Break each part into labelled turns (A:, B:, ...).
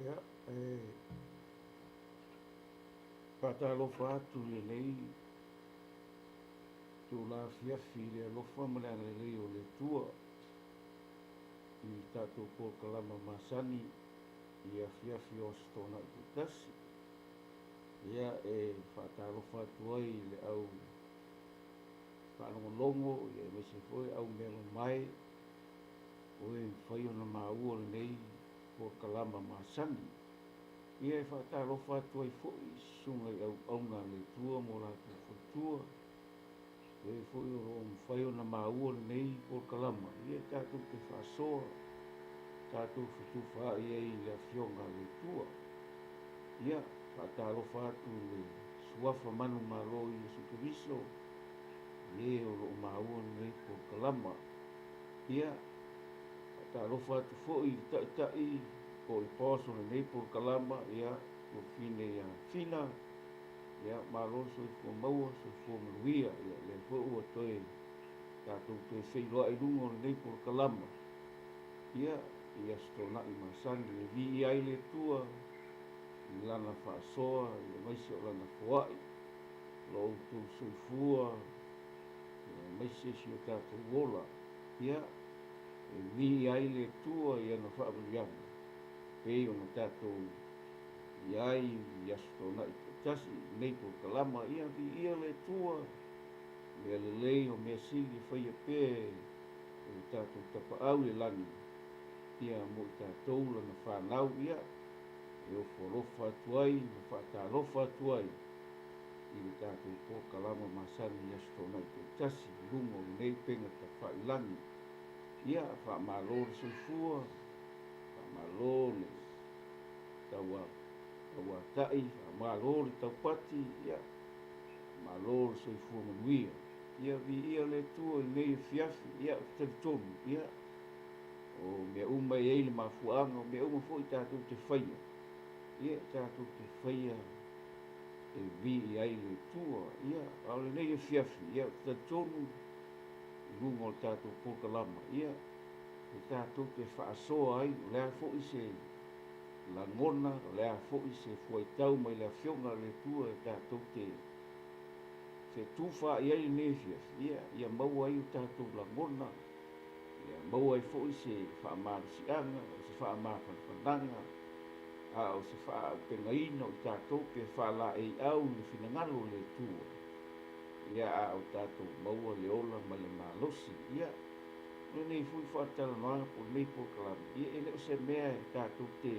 A: Ia, e faatalofa atu i lenei itula afiafi i le alofa ma le agalelei o le Atua i le tatou polokalama masani i afiafi o Aso Toonai taitasi. Ia, e faatalofa atu ai i le au faalogologo aemaise foi au mealomai o e mafai ona maua lenei polokalama masani. Ia e faatalofa atu ai foi i susuga i auauna a le Atua ma o latou faletua, o e foi o lo o mafai ona maua lenei polokalama, ia tatou te faasoa, tatou fetufaai ai i le Afioga a le Atua. Ia, faatalofa atu i le Suafa manumalo o Iesu Keriso, i e o lo o maua lenei polokalama. Ia, faatalofa atu foi i le Taitai po o le boss o lenei polokalama, ia, Tuafafine ia Fina, ia, malo le soifua maua, soifua manuia. Ia, lea foi ua toe tatou toe feiloai i luga o lenei polokalama, ia, i Aso Toonai masani e viia ai le Atua i Lana faasoa aemaise o Lana foai, lo outou soifua aemaise si o tatou ola. Ia, e viia ai le Atua i ana faamanuiaga, pei ona tatou i ai i Aso Toonai taitasi i lenei polokalama. Ia, viia le Atua, mea lelei o mea sili e faia pea e le tatou Tapaau i le lagi, ia mo i tatou lana fanau, ia, e ofo alofa atu ai ma faatalofa atu ai i le tatou polokalama masani i Aso Toonai taitasi i luga o lenei upega tafailagi. Ia, faamalo le soifua, faamalo le tauatai, faamalo le taupati, ia, faamalo le soifua manuia. Ia, viia le Atua i lenei afiafi. Ia, ou te talitonu, ia, o mea uma e i ai le mafuaaga, o mea uma foi tatou te faia, ia, tatou te faia e viia ai le Atua. Ia, a o lenei afiafi, ia, ou te talitonu i luga o le tatou polokalama, ia, e tatou te faasoa ai, o le a foi se lagona, o le a foi se fuaitau mai le Afioga a le Atua e tatou te fetufaai ai lenei afiafi, ia, ia maua ai o tatou lagona, ia maua ai foi se faamalosiaga, o se faamafanafanaga, a o se faaaupegaina o i tatou pe faalaeiau i le finagalo o le Atua, ia a o tatou maua le ola ma le malosi. Ia, o lenei foi faatalanoaga po o lenei polokalame, ia e le o se mea e tatou te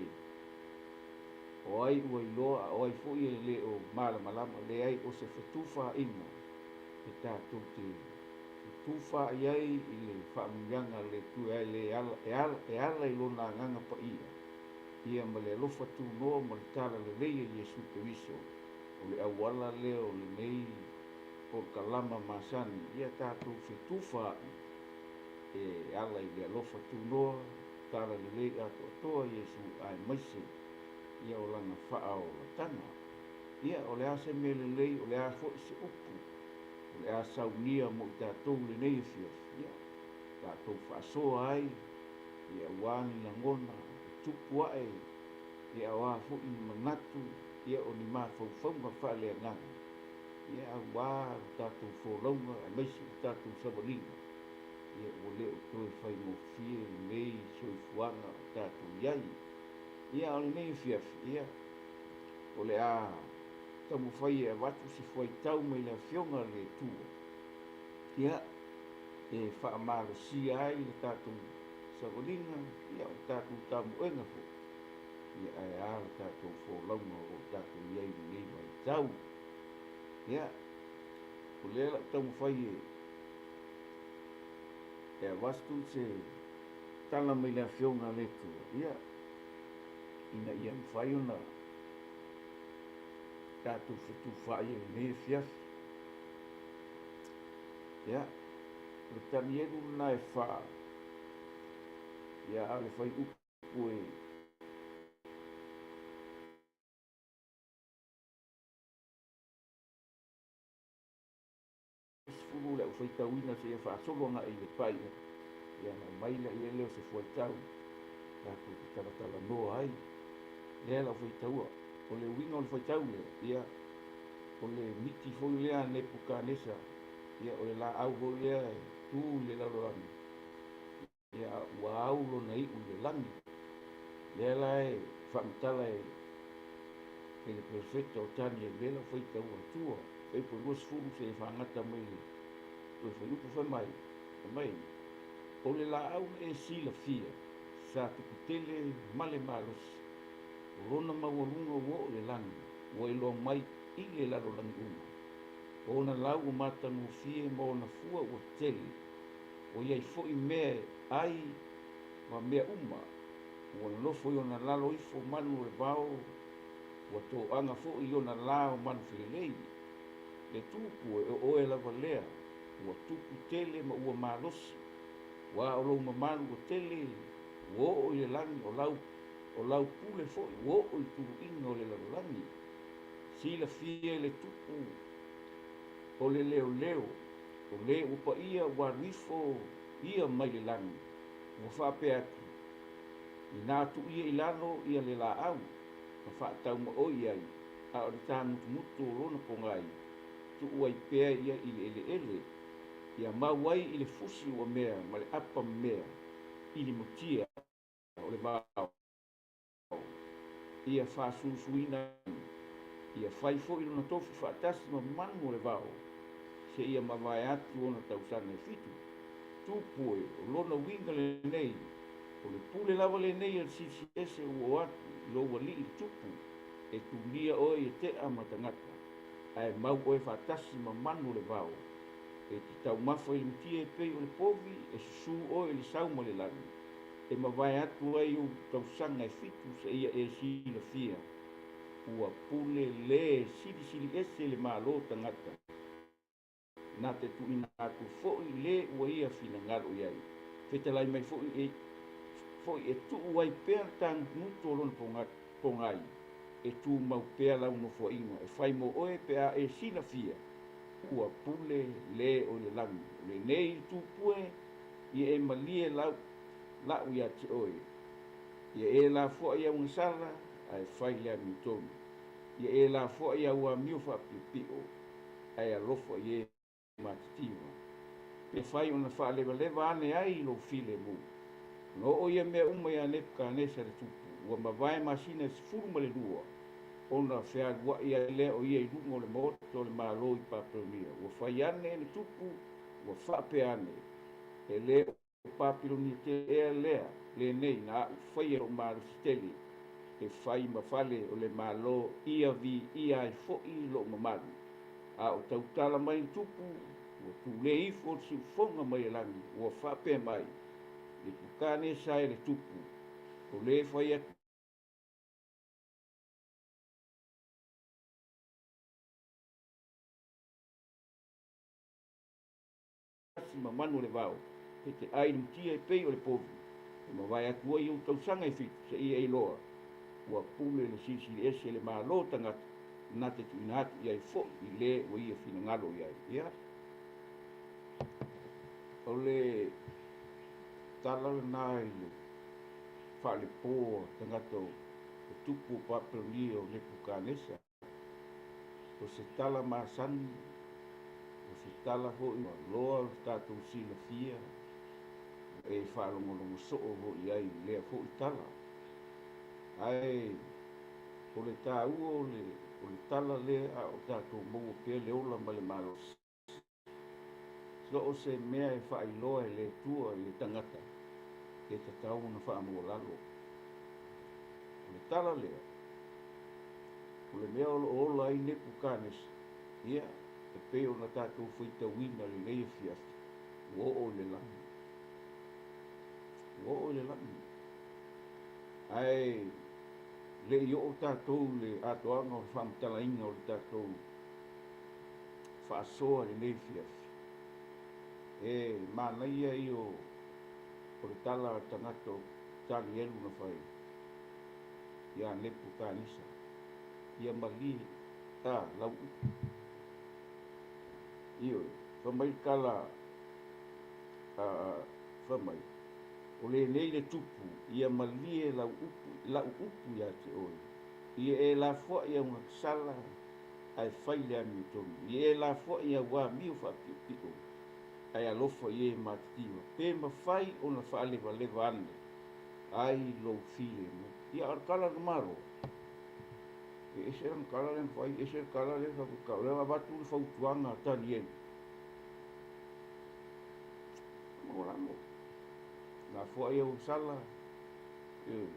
A: o ai ua iloa a o ai foi e le o malamalama, leai, o se fetufaaiga e tatou te fetufaai ai i le faamanuiaga a le Atua e ala i Lona Agaga Paia, ia ma le alofa tunoa ma le talalelei a Iesu Keriso, o le auala lea o lenei polokalama masani, ia tatou fetufaai e ala i le alofa tunoa, talalelei atoatoa Iesu aemaise ia o lana faaolataga. Ia, o le a se mea lelei, o le a foi se upu o le a saunia mo i tatou i lenei afiafi, ia, tatou faasoa ai, ia aua ni lagona e tupu ae, ia aua foi ni manatu, ia o ni mafaufauga faaleagaga, ia aua lo tatou folauga aemaise o tatou savaliga, ia ua le o toe faigofie lenei soifuaga o tatou i ai. Ia, a o lenei afiafi, ia, o le a taumafai e avatu se fuaitau mai le Afioga a le Atua, ia, e faamalosia ai le tatou savaliga, ia, o le tatou tamoega foi, ia, ae a le tatou folauga o lo o tatou i ai i lenei vaitau. Ia, o lea la ou taumafai e avatu se tala mai le Afioga a le Atua, ia, ina ia mafai ona tatou fetufaai ai i lenei afiafi. Ia, o le Tanielu lena e 4, ia, a o le fuaiupu e 10 le au faitauina seia faasolo agai i le faaiuga, ia ona aumai lea o se fuaitau tatou te talatalanoa ai. Lea lau faitaua, o le uiga o le faitau lea, ia, o le miti foi lea a Nepukanesa, ia, o le laau foi lea e tu i le lalolagi, ia, ua au lona iu i le lagi. Lea la e faamatala e le perofeta o Tanielu, lea lau faitaua atua, fuaiupu e 20 seia faagata mai le toe fuaiupu fai mai, fai mai, O le laau na e silafia, sa tupu tele ma le malosi, o lona maualuga ua oo i le lagi, ua iloa mai i le lalolagi uma. O ona lau ua matagofie ma ona fua ua tele, ua i ai foi mea e ai ma mea uma, ua nonofo i ona lalo ifo manu o le vao, ua toaga foi i ona la o manu felelei. Le tupu e, o oe lava lea, ua tupu tele ma ua malosi, ua o lou mamalu ua tele, ua oo i le lagi, o lau, o lau pule foi ua oo i tuluiga o le lalolagi. Silafia e le tupu o le leoleo, o le ua paia ua alu ifo ia mai le lagi, ua faapea atu, Inā tuu ia i lalo ia le laau na faataumaoi ai, a o le tagutugutu o lona pogai, tuu ai pea ia i le eleele, ia mau ai i le fusi ua mea ma le apa mea i le mutia o le vao, ia faasusuina ai, ia fai foi lona tofi faatasi ma manu o le vao, seia mavae atu ona tausaga e fitu. Tupu e, o lona uiga lenei, o le pule lava lenei a le Silisili Ese ua oo atu i lou alii le tupu, e tulia oe ia tea ma tagata, ae mau oe faatasi ma manu o le vao. E te taumafa i le mutia e pei o le povi, e susū oe i le sau ma le lagi, e mavae atu ai ou tausaga e fitu seia e silafia, ua pule le Silisili Ese le Malo tagata, na te tuuina atu foi le ua ia finagalo i ai. Fetalai mai foi e foi e tuu ai pea le tagutugutu o lona pogai, e tumau pea lau nofoaiga e fai mo oe pe a e silafia, ua pule le o i le lagi. O lenei le tupue, ia e malie lau la'u ia te oe. Ia e lafoa i augasala, ae fai le amiotonu. Ia e lafoa i au amio faapiopio, ae alofa i e matitiva. Pe fai ona faalevaleva ane ai lou filemu. Ona oo ia mea uma ia Nepukanesa le tupu, ua mavae masina e 12, ona fealuai ai lea o ia i luga o le maota o le Malo i Papelonia. Ua fai ane le tupu, ua faapea ane, E le o Papelonia tele ea lea lenei na a'u faia lo'u malosi tele e fai ma fale o le Malo ia viia ai foi lo'u mamalu. A o tautala mai le tupu, ua tulē ifo le siufofoga mai le lagi, ua faapea mai, Nepukanesa e le tupu, o lē fai atu ma manu o le vao, e te ai le mutia e pei o le povi, e mavae atu ai ou tausaga e fitu, seia e iloa, ua pule le Silisili Ese le Malo tagata, na te tuuina atu i ai foi i le ua ia finagalo i ai. Ia, o le tala lena i le faalepo a tagata o tupu o Papelonia o Nepukanesa. O se tala masani, o se tala foi ua loa lo tatou silafia, e faalogologo soo foi ai i lea foi tala. Ae o le taua o le tala lea a o tatou maua pea le ola ma le malosi. So o se mea e faailoa e le Atua i le tagata, e tatau ona faamaualalo. O le tala lea, o le mea o lo o ola ai Nepukanesa, ia, e pei ona tatou faitauina i lenei afiafi, ua oo i le lagi. Ua oo i le lagi. Ae le i oo tatou i le atoaga o le faamatalaina o le tatou faasoa i lenei afiafi, e manaia ia o le tala a le tagata o Tanielu na fai ia Nepukanisa, ia malie a lau upu. Ioe, fai mai le tala, fai mai, O lenei le tupu, ia malie lau upu, la'u upu iā te oe. Ia e lafoa'i augasala ae fai le amiotonu. Ia e lafoa'i au amio faapi'opi'o ae alofa i e matitiva. Pe mafai ona faalevaleva ane ai lou filemu. Ia a o le tala a le Malo, e ese lana tala lea na fai, ese le tala lea sa toe tau. O lea ua avatu le fautuaga a Tanielu. Lagolago. Lafoai au sala, ioe.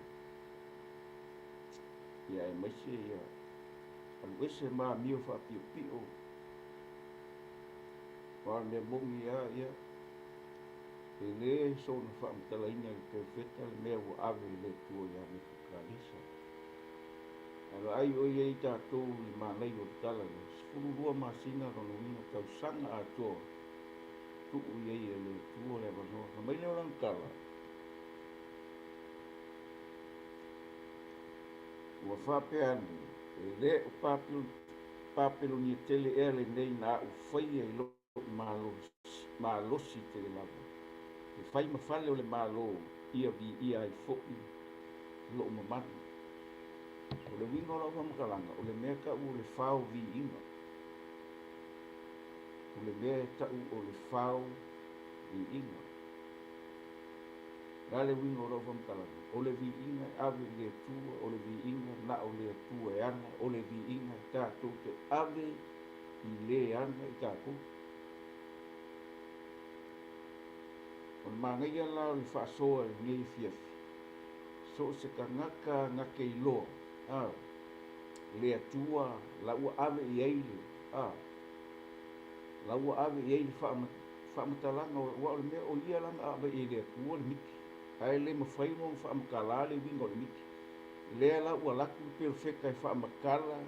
A: Ia aemaise ia alu ese ma amio faapiopio. Aua o le mea moni lava ia, e le soona faamatalaina e le perofeta le mea ua ave e le Atua ia Nepukatanesa. Ae vaai o i ai tatou i le manaia o le tala lea, 12 masina lona uiga tausaga atoa tuu i ai e le Atua le avanoa. Fai mai lea o lana tala, Ua faapea ane, E le o Papelonia tele ea lenei na a'u faia i lo'u malosi tele lava, e fai ma fale o le Malo ia viia ai fo'i lo'u mamalu. O le uiga o lau faamatalaga, o le mea ta'u o le fao viiga. O le mea e ta'u o le fao viiga. O le a le uiga o lau faamatalaga? O le viiga e ave i le Atua, o le viiga na o le Atua e ana, o le viiga tatou te ave i le ana i tatou. O le manaia la o le faasoa i lenei afiafi, so o se tagata na te iloa a le Atua la ua ave i ai le a la ua ave i ai le faamatalaga aua o le mea o ia la na ave i ai le Atua le miti ae le mafai ona faamatala le uiga o le miti. Lea la ua alu atu le perofeta e faamatala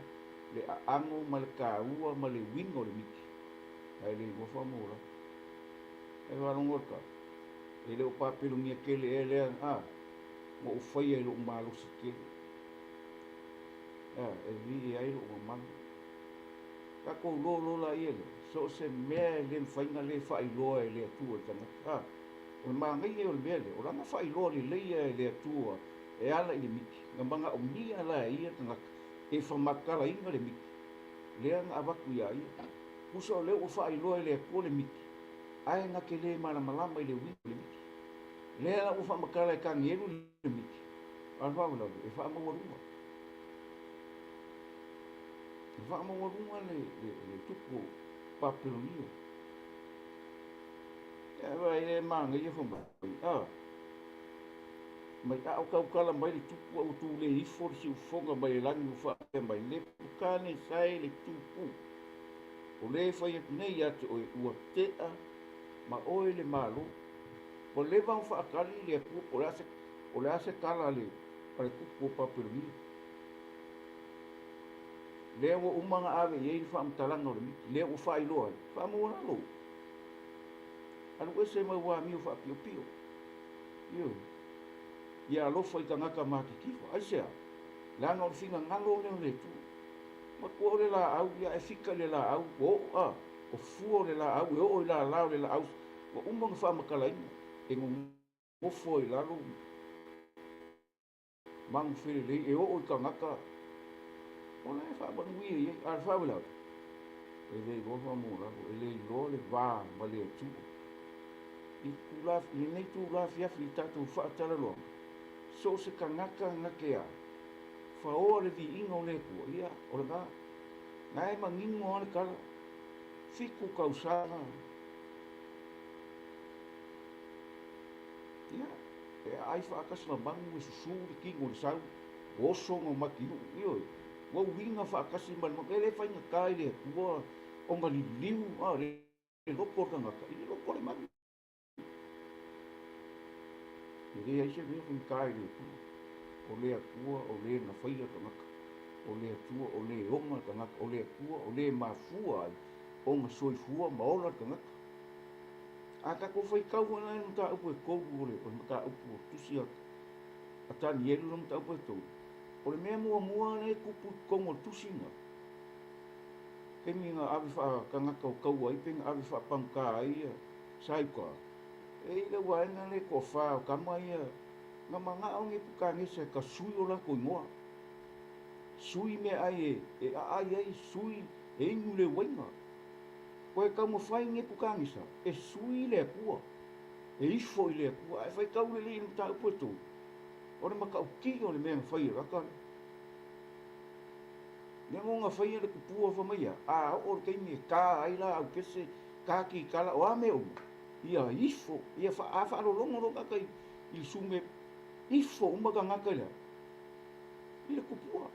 A: le aano ma le taua ma le uiga o le miti ae le iloa faamaualalo. E faalogo le tala, e le o Papelonia tele ea lea a na ou faia i lou malosi tele, a e viia ai lou mamalu. Tatou iloa loa laia lea, so o se mea e le mafai ona le faailoa e le Atua i le tagata. A o le manaia o le mea lea, o lana faailoa lelei e le Atua e ala i le miti, na manaomia la e ia le tagata e famatalaina le miti lea na avatu iā ia. Tusa o lea ua faailoa e le Atua le miti, ae na te le malamalama i le uiga o le miti. Lea la ua faamatala e Tanielu le miti, a o le faalavelave, e faamaualuga. E faamaualuga le, le, le tupu o Papelonia. E vaai e manaia fai mai, a mai a o tautala mai le tupu a ua tulei ifo le siufofoga mai le lagi ua faapea mai, Nepukanesai le tupu, o lē fai atu nei ia te oe, ua te'a ma oe le Malo. Ua leva ona faatali le Atua po o le a se, o le a se tala a le, a le tupu o Papelonia. Lea ua uma ona ave i ai le faamatalaga o le miti, lea ua faailoa ai, faamaualalo, alu ese mai ua amio faapiopio. Ioe. Ia alofa i tagata matitiva. Aisea? Leaga o le finagalo lea o le Atua. Matua o le laau, ia e fika i le laau, ua oo a, o fua o le laau e oo i lala o le laau, ua uma ona faamatalaina, e nonofo ai i lalo manu felelei e oo i tagata, o la e faamanuia i ai. A o le faalavelave, e le iloa faamaualalo, e le iloa le va ma le Atua. I tula, i lenei itula afiafi i tatou faatalaloaga, so o se tagata na te a, faoa le viiga o le Atua, ia, o lena, na e manino lava le tala, 7 tausaga, ia, e aai faatasi ma manu e susu le tino i le sau, ua oso ona matinuu, ioe, ua uiga faatasi ma le manu, e le faigata i le Atua ona liliu a, le loto o le tagata i le loto o le manu. E leai se mea faigata i le Atua. O le Atua o le na faia tagata. O le Atua o le ona le tagata. O le Atua o le mafua ai ona soifua ma ola le tagata. A tatou faitau foi la i le mataupu e 3 o le mataupu o tusi a Tanielu le mataupu e 3, o le mea muamua lea e tupu i totonu o le tusi na, taimi na ave faatagata o taua ai pe na ave faapagota ai ia Saiuka, E i le vaega lea e toafa o tama ia na manao Nepukanesa e tasui o latou igoa, sui meaai e aai ai, sui e inu le uaina. Toe taumafai Nepukanesa e sui le Atua, e ifo i le Atua, ae faitau lelei i le mataupu e tolu, o le matautia o le mea na fai e le tagata lea. Lea nō na faia le tupua fai mai a oo le taimi e ta ai laau pese, ta kitala, o a mea uma, ia ifo, ia a faalologo loa tagata i le sume, ifo uma tagata i le a? I le tupua.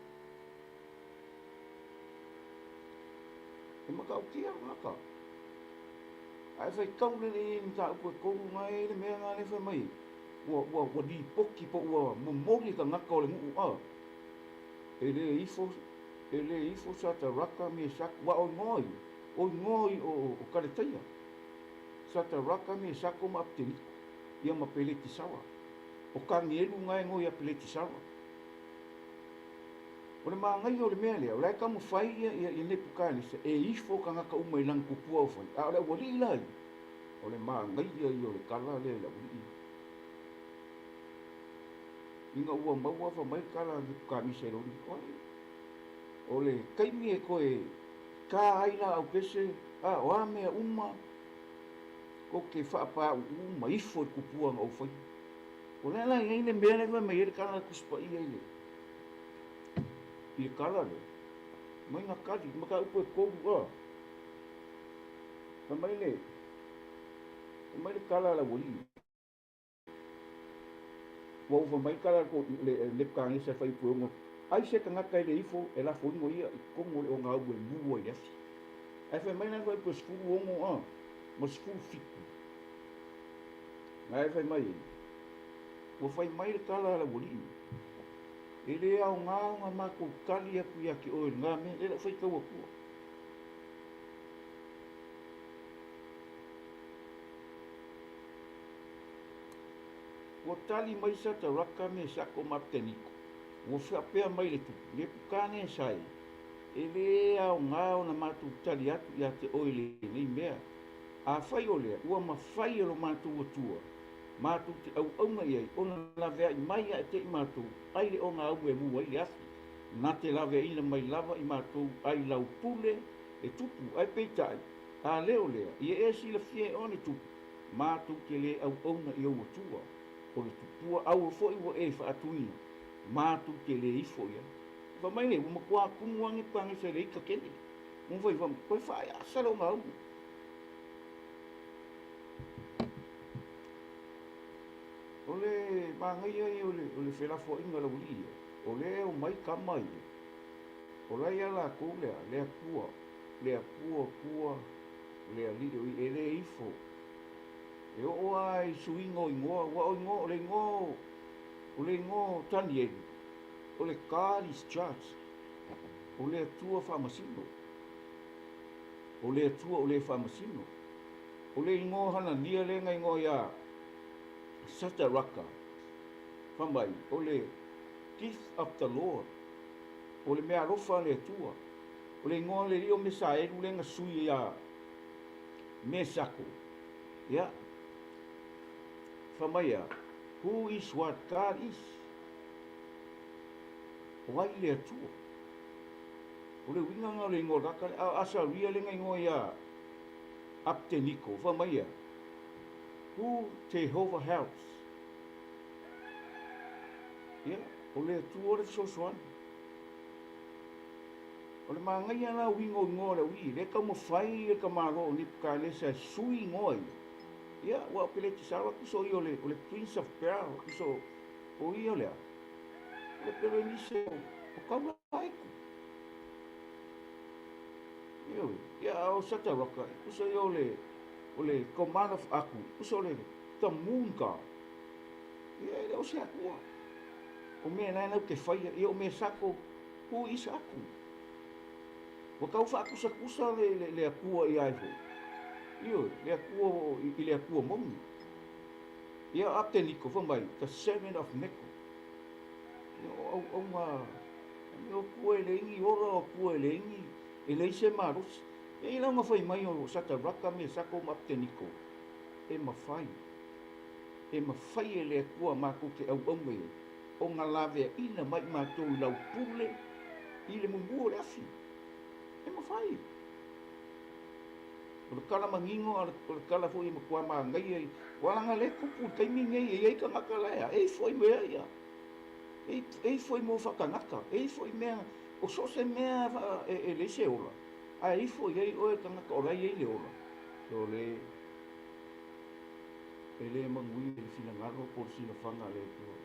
A: E matautia le tagata. Ae faitau lelei ai i mataupu e tolu na e i le mea na lea fai mai ua, ua, ua lipoti po ua momoli tagata o le nuu a e le ifo, e le ifo Sataraka, Mesaka, ua o igoa ia, o igoa i o, o Kaletaia, Sataraka, Mesako ma Apeteniko, ia ma Peletisara. O Kanielu na e igoa ia Peletisara. O le manaia o le mea lea, o la e taumafai ia, ia, ia Nepukanesa e ifo tagata uma i lana tupua o fai, a o le aualii la ia, o le manaia ia o le tala lea i le aualii. Ina ua maua fai mai le tala a Nepukanesa i lou lima, o ai? O le taimi e toe ta ai laau pese, a o a mea uma, tou te faapāuū ma ifo i le tupua na ou faia. O le a la i ai le mea lea fai mai ai le tala a le Tusi Paia i le i le tala lea? Mai na tali, mataupu e tolu a. Fai mai le fai mai le tala a le aualii. Ua ou fai mai le tala a le Nepukanesa e fai upu e ono, Ai se tagata e le ifo e lafoino ia i totonu o le ogaumau e mu ai le afi. Ae fai mai la le fuaiupu e 16 a ma 17. Na e fai mai ai, Ua fai mai le tala a le aualii, E le aoga ona matou tali atu ia te oe i lena mea, lea o le a ou faitau atua. Ua tali mai Sataraka, Mesako ma Apeteniko, ua faapea mai le tupu, Nepukanesa e, e le aoga ona matou tali atu ia te oe i lenei mea. Afai o lea, ua mafai e lo matou Atua matou te auauna i ai ona laveai mai ae te i matou ai le ogaaumu e mu ai le afi, na te laveaina mai lava i matou ai lau pule e tupu, ae peitai, a le o lea, ia e silafia e oe le tupu, matou te le auauna i ou Atua, o le tupua aua foi ua e faatuina, matou te le ifo i ai. Fai mai le, ua matua tumu ane Nepukanesa i le ita tele. Ua fai, fai, toe faaeasa le ogaumu. O le manaia ia o le, o le felafoaiga a le aualii ia, o lea e omai tama ia, o la ia latou lea, le Atua, le Atua tua le Alii o ia, e le ifo. E oo lava i suiga o igoa, aua o igoa, o le igoa o, o le igoa o Tanielu, o le God is Judge, o le Atua faamasino. O le Atua o le faamasino. O le igoa Hanania lea na igoa ia Sataraka, fai mai, o le Gift of the Lord, o le meaalofa a le Atua. O le igoa o le alii o Mesaelu lea na sui ia Mesako. Ia, fai mai a, Who is what God is? O ai le Atua? O le uiga lena o le igoa o le tagata lea. A o Asaria lea na igoa ia Apteniko, fai mai ia, Who Jehovah helps. Ia, o le Atua le fesoasoani. O le manaia la uiga o igoa o le aualii, lea e taumafai le tamaloa o Nepukanesa e sui igoa ia. Ia, ua o Peletisara tusa o ia o le, o le Prince of Bel, tusa o, o ia o le a? O le Perenise o, o Kaulaiku. Ioe, ia a o Sataraka, tusa ia o le, o le Command of Aku, tusa o le The Moon God. Ia e le o se Atua. O mea la e lau te faia, ia o Mesako, who is Aku? Ua tau faatusatusa le, le, le Atua ia ai foi. Ioe, le Atua i, i le Atua moni. Ia o Apeniko, fai mai, the servant of Neko. Ia o auauna, o Atua e leai ni ola, o Atua e leai ni, e leai se malosi. E i ai la ona fai mai o Sataraka, Mesako ma Apeniko, e mafai. e mafai e le Atua matou te auauna i ai, ona laveaina mai matou i lau pule i le mumu o le afi. E mafai. O le tala manino, a o le tala foi e matua manaia i aua leaga o lea e tupu i le taimi lenei, e i ai tagata la e a, e ifo i mea ia, e ifo i mea faatagata, e ifo i mea, o so o se mea e leai se ola, ae ifo i ai oe le tagata o la e i ai le ola. O le e le manuia i le finagalo po o le silafaga a le Atua.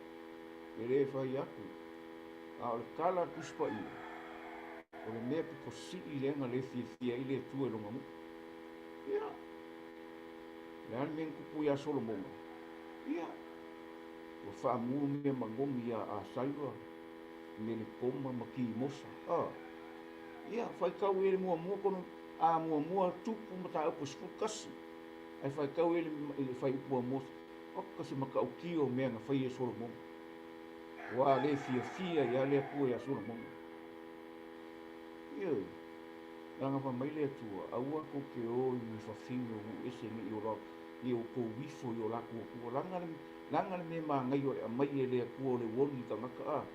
A: E le fai atu, a o le tala a le Tusi Paia, o le mea pito sii lea na le fiafia ai le Atua i lona nuu. Ia, o le a le mea na tupu ia Solomona? Ia, ua faamu mea manogi ia Asaira, Melekoma ma Kimosa. A, ia, faitau i le muamua kono, a muamua tupu mataupu e 11, ae faitau i le fuaiupu muamua, oka se matautia o mea na faia e Solomona. Ua le fiafia ia le Atua ia Solomona. Ioe, leaga fai mai le Atua, aua tou te o i ni fafine o nuu ese nei i o i outou ifo i o latou atua. Leaga le, leaga le mea manaia o le aumai e le Atua o le uoni i tagata a.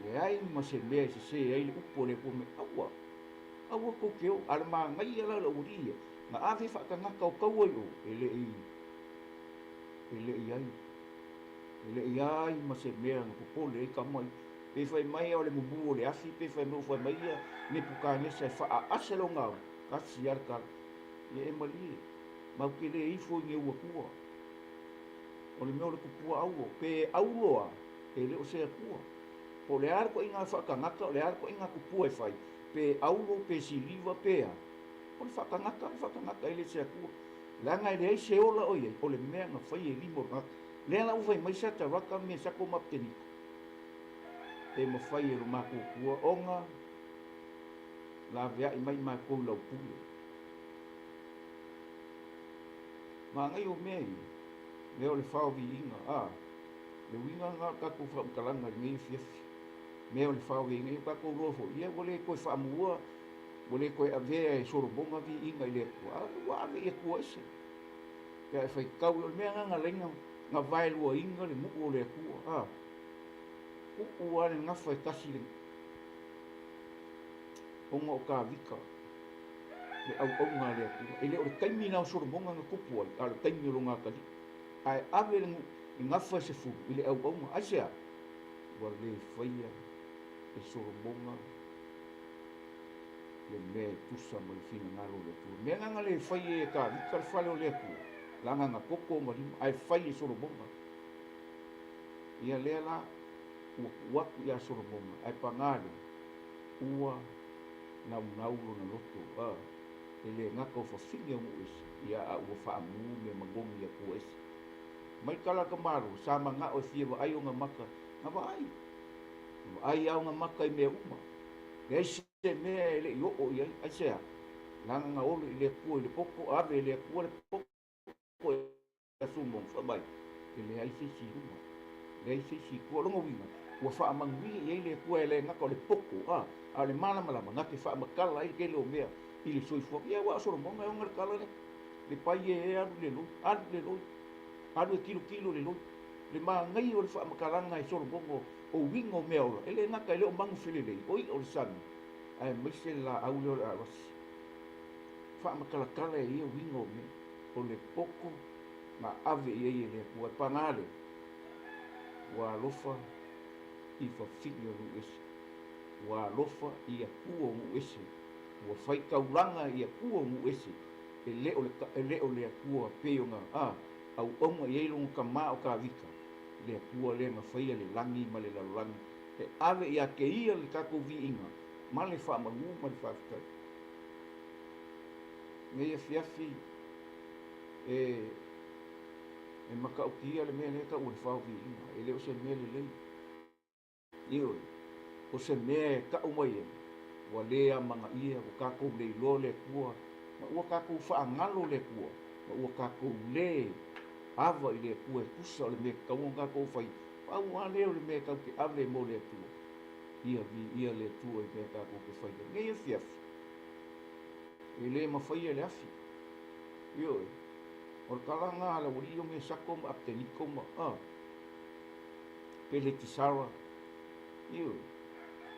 A: Leai ma se mea e sese ai le upu a le Atua me aua. Aua tou te o. A le manaia la o le aualii ia, na ave faatagata o taua i o, e le i, e le i ai. E le i ai ma se mea na popole ai tama ia. Pe fai mai o le mumu o le afi, pe fai mai ua fai mai ia Nepukanesa e faaase lona au, tasi lava le tala. Ia e malie, matou te le ifo i ni ou atua. O le mea o le tupua aulo, pe aulo lava, e le o se atua. Po o le a le ituaiga faatagata, o le a le ituaiga tupua e fai, pe aulo, pe siliva, pe a, o le faatagata o le faatagata, e le se atua. Leaga e leai se ola o i ai, o le mea na fai e lima o le tagata. Lea la ua fai mai Sataraka, Mesako ma Apeteniko, e mafai e lo matou Atua ona laveai mai matou i lau pule. Manaia o mea ia, mea o le fao viiga, a, le uiga lena o le tatou faamatalaga i lenei afiafi. Mea o le fao viiga, ia tatou iloa foi, ia ua le toe faamua, ua le toe avea e Solomona viiga i le Atua, a ua ave i Atua ese. Pe a e faitau, o le mea lena na laina na vaeluaina le nuu o le Atua, a, tuu lava le gafa e tasi le ona o Tavita, le auauna a le Atua. E le o le taimi lena o Solomona na tupu ai, a o le taimi o lona atalii. Ae ave le gafa e 10 i le auauna. Aisea? Ua le faia e Solomona le mea e tusa ma le finagalo o le Atua. O le mea lena na le fai ai e Tavita le fale o le Atua, leaga na toto ona lima, ae fai e Solomona. Ia lea la, ua tuu atu ia Solomona, ae paga lea, ua naunau lona loto, a, e le gata o fafine o nuu ese, ia a ua faamu mea manogi i atua ese. Mai tala ka malo, sa manao e fia vaai ona maka, na vaai. Na vaai lava ona maka i mea uma. Leai se mea e le i oo i ai, aisea? Leaga na ole i le Atua i le poto, ave e le Atua le poto e Solomona, fai mai, e leai se isi i luma, leai se isi i tua. O lona uiga, ua faamanuia i ai le Atua e le gata o le poto, a, a o le malamalama, na te faamatala ai le tele o mea i le soifuaga. Ia, aua o Solomona e ona le tala lea, le pai e e alu i le loi, alu i le loi, alu e tilotilo i le loi. Le manaia o le faamatalaga e Solomona o uiga o mea ola, e le gata e le o manu felelei, o i'a o le sami, aemaise le laau lea o le arasi. Faamatalatala e ia uiga o mea. O le poto na ave i ai e le Atua, e paga lea, ua alofa i fafine o nuu ese, ua alofa i atua o nuu ese, ua fai taulaga i atua o nuu ese, e le o le, e le o le Atua pei ona, a, auauna i ai lona tama o Tavita, le Atua lea na faia le lagi ma le lalolagi, e ave ia te ia le tatou viiga ma le faamanu ma le faafetai. Nei afiafi e e matautia le mea lea e tau o le fao viiga, e le o se mea lelei. Ioe, o se mea e tau mai ai, ua le amanaia, ua tatou le iloa le Atua, ma ua tatou faagalo le Atua, ma ua tatou le ava i le Atua e tusa o le mea e tatau ona tatou faia. Pau lava lea o le mea tatou te ave mo le Atua, ia viia le Atua i mea tatou te faia. Nei afiafi, e le mafaia le afi. Ioe. O le kalaga a le aualii o Mesako ma Apeteniko ma, a, Peletisara, ioe,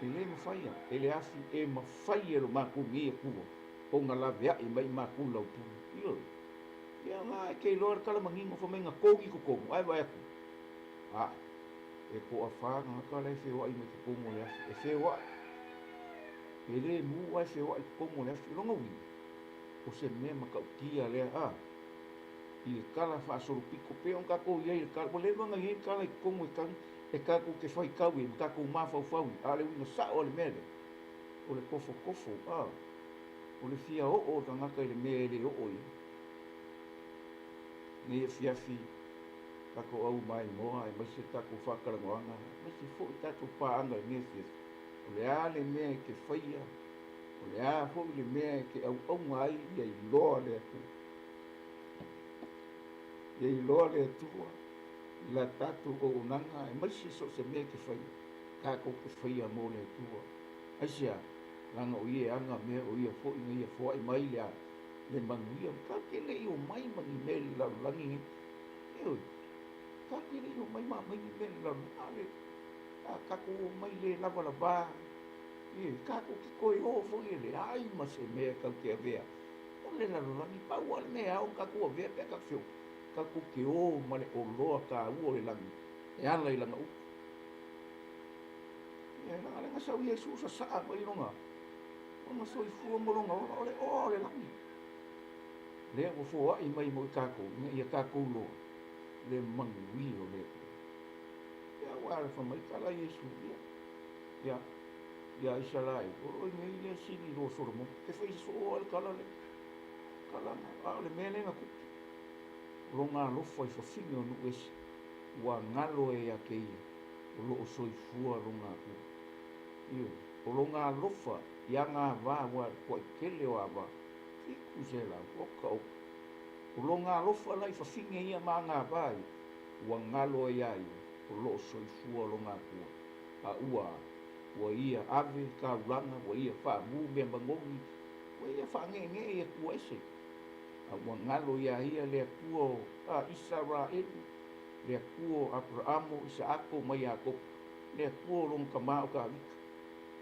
A: e le mafaia e le afi e mafai e lo matou nei Atua ona laveai mai i matou i laupule. Ioe. Ia na e te iloa le tala manino fai mai na togi i totonu ae vaai atu, a, e toafa tagata la e feoai mai totonu o le afi, e feoai, e le mu ae feoai i totonu o le afi. O lona uiga, o se mea matautia lea, a, i le tala faasolopito pei ona tatou i ai i le tala, ua leva ona i ai le tala i totonu e tau, e tatou te faitau i ai ma tatou mafaufau i ai, a o le uiga sao o le mea lea, o le tofotofo, a, o le fia oo o le tagata i le mea e le oo i ai. Nei afiafi tatou aumaimoa aemaise tatou faatalanoaga, aemaise foi tatou paaga i lenei afiafi, o le a le mea e te faia, o le a foi le mea e te auauna ai ia iloa le Atua. Ia iloa le Atua i la tatou auaunaga aemaise so o se mea e te faia, tatou te faia mo le Atua. Aisea? Leaga o Ia e ana mea, o Ia foi na Ia foai mai le a? Le manuia. Tatou te le i omai ma ni mea i le lalolagi nei. Ioe. Tatou te le i omai ma aumai ni mea i le lalolagi. A le, a tatou omai le lavalava, ioe, tatou te toe o foi e leai ma se mea tatou te avea. O le lalolagi, pau lava le mea e ao ona tatou avea pe a tatou feoai, tatou te o ma le oloa taua o le lagi e ala i lana upu. Ia, leaga lea na sau Iesu sasaa mai lona, lona soifua ma lona ola, o le oa o le lagi. Lea ua foai mai mo i tatou, ina ia tatou iloa le manuia o le Atua. Ia, aua alofa mai tala Iesu, ia, ia, ia Isaraelu, o lo o i nei lea sili loa Solomona. Te fai soo lava le tala lea, tala na, a o le mea lea na tupu, o lona alofa i fafine o nuu ese, ua galo ai ia te ia, o lo o soifua lona Atua. Ioe, o lona alofa i ana ava ua tuai tele o ava, 700, oka oka. O lona alofa la i fafine ia ma ana ava ia, ua galo ai ia ia, o lo o soifua lona Atua. A ua a? Ua ia ave taulaga, ua ia faamu mea manogi, ua ia faaneenee i Atua ese. A ua galo iā ia le Atua o Isaraelu, le Atua o Aperaamo, Isaako ma Iakopo, le Atua o lona tama o Tavita.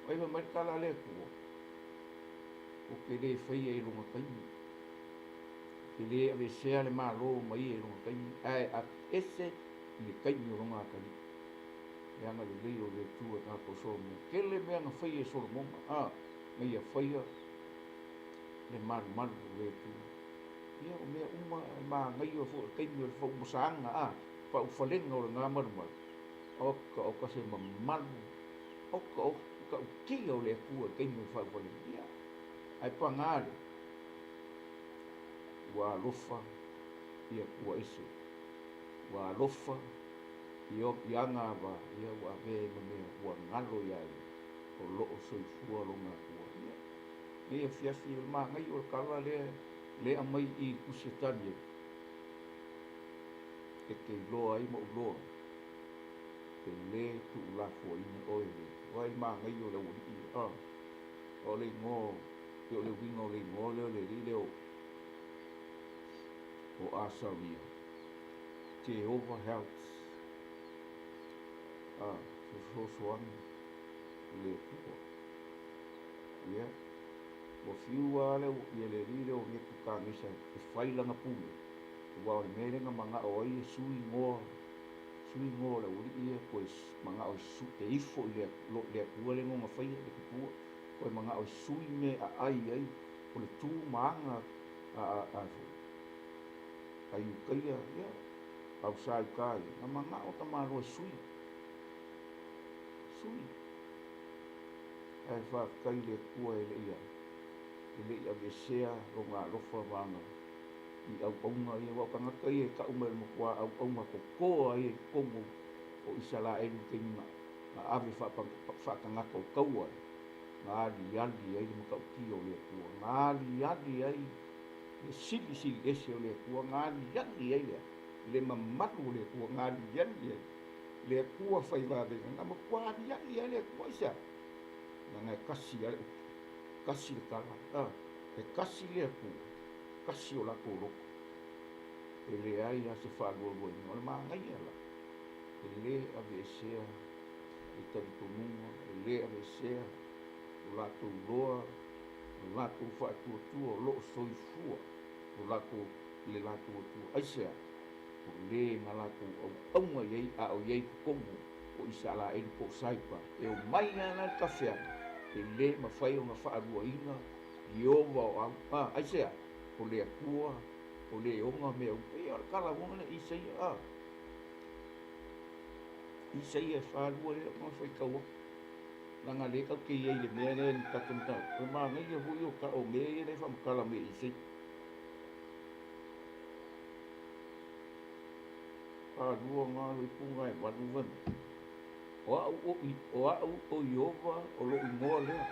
A: Ai fai mai le tala a le Atua, Ou te le faia i lona taimi, ou te le aveesea le Malo ma ia i lona taimi, ae aveese i le taimi o lona atalii. Le agalelei o le Atua i tagata o Solomona. Tele mea na faia e Solomona, a, na ia faia le malumalu o le Atua. Ia, o mea uma e manaia foi o le taimi o le faumasaga, a, faaulufalega o lena malumalu, oka oka se mamalu, oka oka matautia o le Atua i le taimi o le faaulufalega. Ia, ae paga lea, ua alofa i Atua ese, ua alofa i ana ava, ia ua avea ai ma mea ua galo iā ia, o lo o soifua lona Atua. Ia, nei afiafi o le manaia o le tala lea le aumai i le Tusi a Taniela, e te iloa ai ma ou iloa ai, e le tuulafoaiina oe e le Atua. Vaai i le manaia o le aualii ia, a, o le igoa, o le uiga o le igoa lea o le alii lea o Asaria, Jehovah helps, a, fesoasoani le Atua. Ia, ua fiu lava le, ia le alii lea o Nepukanesa e fai lana pule, aua o le mea lea na manao ai e sui igoa, sui igoa o le aualii ia, toe manao e, su, e ifo i le, le Atua lea na ona faia, le tupua, toe manao e sui mea e aai ai, o le tu ma aga a, a, a, a Iutaia, ia, Ausa i uta ia, na manao tamaloa e sui, sui. Ae faafetai i le Atua e le i e le i aveesea lona alofa ma ana i auauna ia, aua o tagata ia e tau mai o le matua auauna totoa ia i totonu o Isaraelu i le taimi na ave faatagata o taua ai, na aliali ai le matautia o le Atua, na aliali ai le silisili ese o le Atua, na aliali ai le le mamalu o le Atua, na aliali ai le Atua fai vavega, na matua aliali ai le Atua. Aisea? Leaga e kasi lava le upu, kasi le tala, a, e kasi le Atua, kasi o latou loto. E leai lava se faalualuaina. O le manaia la, e lē aveesea le talitonuga, e lē aveesea lo latou iloa, lo latou faatuatua o loo soifua lo latou i le latou Atua. Aisea? O lē na latou auauna i ai a o i ai i totonu o Isalaelu po o Saipa. E omai lava la le tafeaga, e lē mafai ona faaluaina Ieova o au. A, aisea? O le Atua o le ona mea uma. Ia, o le tala lea Isaia, a. Isaia e 42 lea ona faitau atu. Leaga lea tatou te i ai i le mea lea i le tatou mataupu. O le manaia foi o o mea ia lea e faamatala mai e Isaia. 42 na le ipuga e 8 fai mai. O au o, o au o Ieova o lou igoa lea.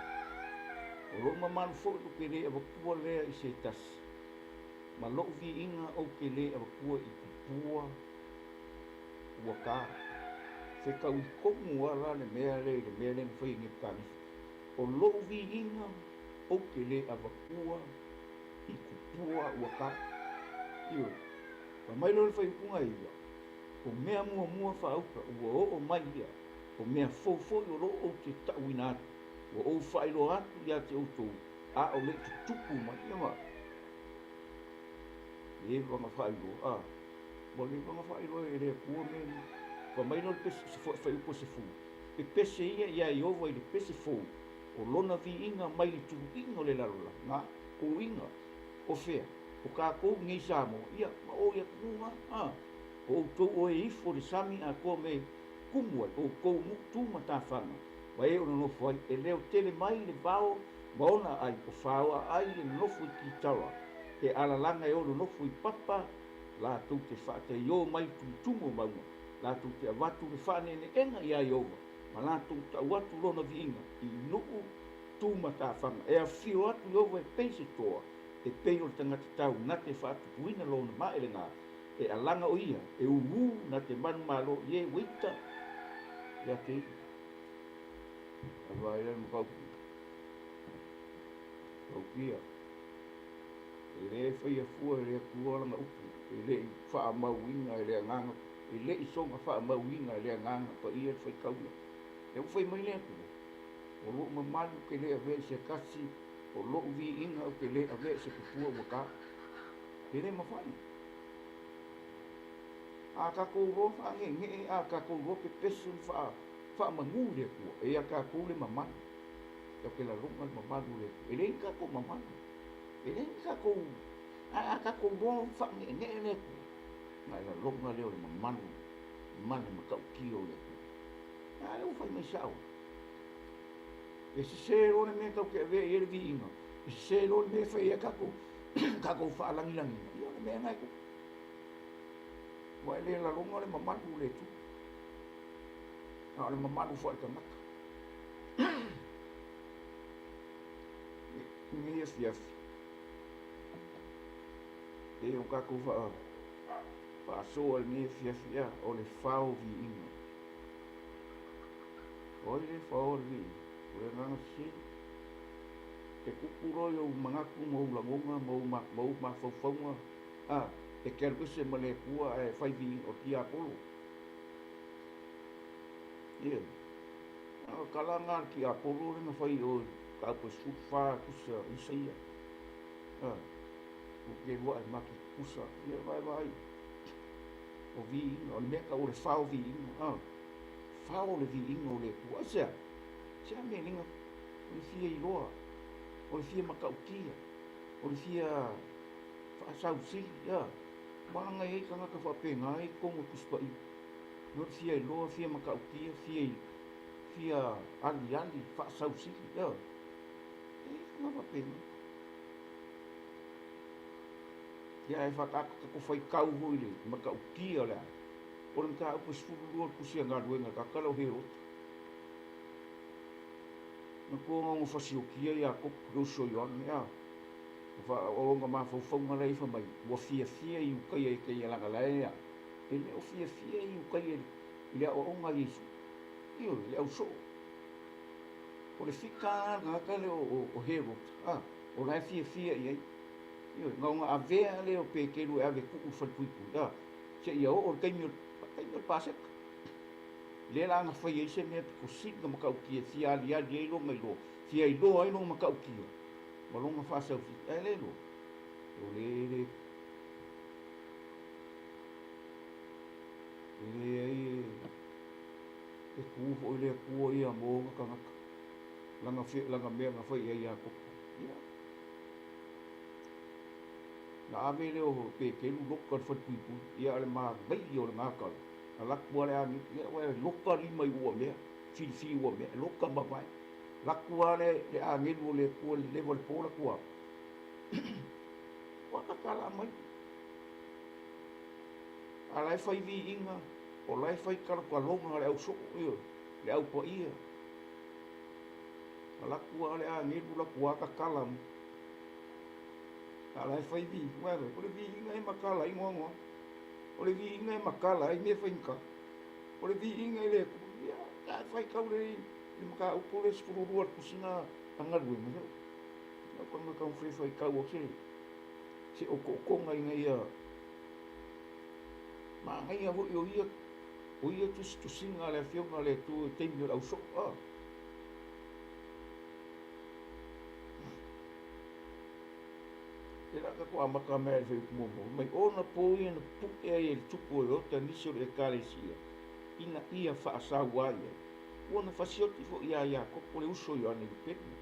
A: O lou mamalu foi ou te lē avatua lea i se tasi. Ma lou viiga ou te lē avatua i tupua ua tā. Fetaui tonu lava la le mea lea i le mea lea na fai e Nebukadnesa. O lou viiga ou te lē avatua i tupua ua tā. Ioe. Fai mai loa le fuaiupuga 9, o mea muamua faauta ua oo mai ia, o mea fou foi o loo ou te ta'uina atu, ua ou faailoa atu iā te outou, a o le'i tutupu mai. Ia ma leva na faailoa, a ua leva na faailoa e le Atua mea nei. Fai mai loa le pese fuaiupu e 10, pepese ia iā Ieova i le pese fou, o lona viiga mai le tuluiga o le lalolagi. Na tuluiga o fea? O tatou i nei Samoa, ia ma o i atunuga, a o outou o e ifo i le sami atoa me tumu ai outou nuu tu matafaga ma e o nonofo ai, e leo tele mai le vao ma ona aai, o faoa ai le nonofo i Kitara, e alalaga e o nonofo i papa, latou te faataiō mai i tumutumu o mauga, latou te avatu le faaneeneega iā Ieova, ma latou tau atu lona viiga i nuu tu matafaga. E afifio atu Ieova e pei se toa, e pei o le tagata tau na te faatupuina lona maelega, e alaga o ia, e ūū na te manumalo i e ua ita ia te ia. A vaai la le mataupu, tautia, e lē faia fua e le Atua lana upu, e le'i faamauina e le Agaga, e le'i soga faamauina e le Agaga Paia le faitau lea. Lea ua fai mai le Atua, o lou mamalu ou te lē avea i se tasi, o lou viiga ou te lē avea i se tupua ua tā. E lē mafai. A tatou loa faagegee, a tatou loa pepese ma faamanu i le Atua, e ia tatou le mamalu. Tatou te lalona le mamalu o le Atua. E leai ni tatou mamalu. E leai ni tatou, ae a tatou loa faagegee le Atua, ona e lalona lea o le mamalu ma le matautia o le Atua. A lea ua fai mai sa'o. E sesē loa le mea tatou te avea i ai le viiga, e sesē loa le mea e fai ai tatou tatou faalagilagiga, ia o le mea lena e tupu. Ua e le lalona le mamalu o le Atua, a o le mamalu faaletagata. I lenei afiafi, e o tatou faasoa i lenei afiafi, a o le fao viiga. O ai le fao o le viiga? O le agaga sesē. E tupu loa i ou manatu ma ou lagona ma ou mafaufauga, a e te alu ese ma le Atua ae fai viiga, o le tiapolo. Ia, o tala na a le tiapolo lea na fai i o i mataupu e 14 tusa Isaia. A, ou te lua'i mati tusa, ia vaevaai. O viiga, o le mea tau o le fao viiga, a, fao le viiga o le Atua. Aisea? Se a mea e liga, o le fia iloa, o le fia matautia, o le fia faasausili, a. Malaga e i ai tagata faapena e i totonu o Tusi Paia. O le fia iloa, fia matautia, fia aliali, faasausili, a. E i ai tagata faapena. Ia ae tatou faitau foi i le matautia o le a. O le mataupu e 12 o le Tusi a Galuega, tagata lea o Herota. Na tua ona fasiokia Iakopo, le uso o Ioane, a. O lona mafaufauga la e fai mai, ua fiafia i Iutaia i te ia laga la e a. E le o fiafia i Iutaia i le aoaoga a Iesu. Ioe, le ausoo. O le fika lava le tagata lea o Herota, a, o la e fiafia i ai. Ioe, na ona avea lea o Peteru e ave e tuu i le falepuipui, a, seia oo i le taimi o le, taimi o le Paseka. Lea la na fai ai se mea pito sili ona matautia e fia aliali ai lona iloa, fia iloa ai lona matautia ma lona faasausili. Ae le iloa, o le le, e leai e, e tu foi le Atua ia mo ona tagata, lana, lana mea na fai i ai ia Iakopo. Ia. Na ave lea o Peteru loka i le falepuipui, ia a o le manaia o lena tala, alu atu lava le agelu, ia ua loka lima i uamea, filifili uamea, loka ma vae. Alu atu lava le agelu o le Atua i le leva o le po alu atu lava, ua tatala mai. A la e fai viiga, o la e fai talotaloga a le au soo, ioe, le au paia. Alu atu lava le agelu, alu atu lava tatala mai. A la e fai viiga, o le viiga e matala ai noanoa. O le viiga e matala ai mea faigata. O le viiga i le Atua, ia, a e faitau lelei i le mataupu lea 12 o le tusiga a galuega, ia, o tagata taumafai e faitau au se, se otootoga ina ia manaia foi o ia, o ia tusitusiga a le Afioga a le Atua i taimi o le ausoo. A. Lea la tatou amata mai i le fuaiupu muamua, mai ona po ia na pue ai e le tupu o Herota nisi o le Ekalesia ina ia faasau ai ai. Ua na fasioti foi ia Iakopo le uso o Ioane Lupeni.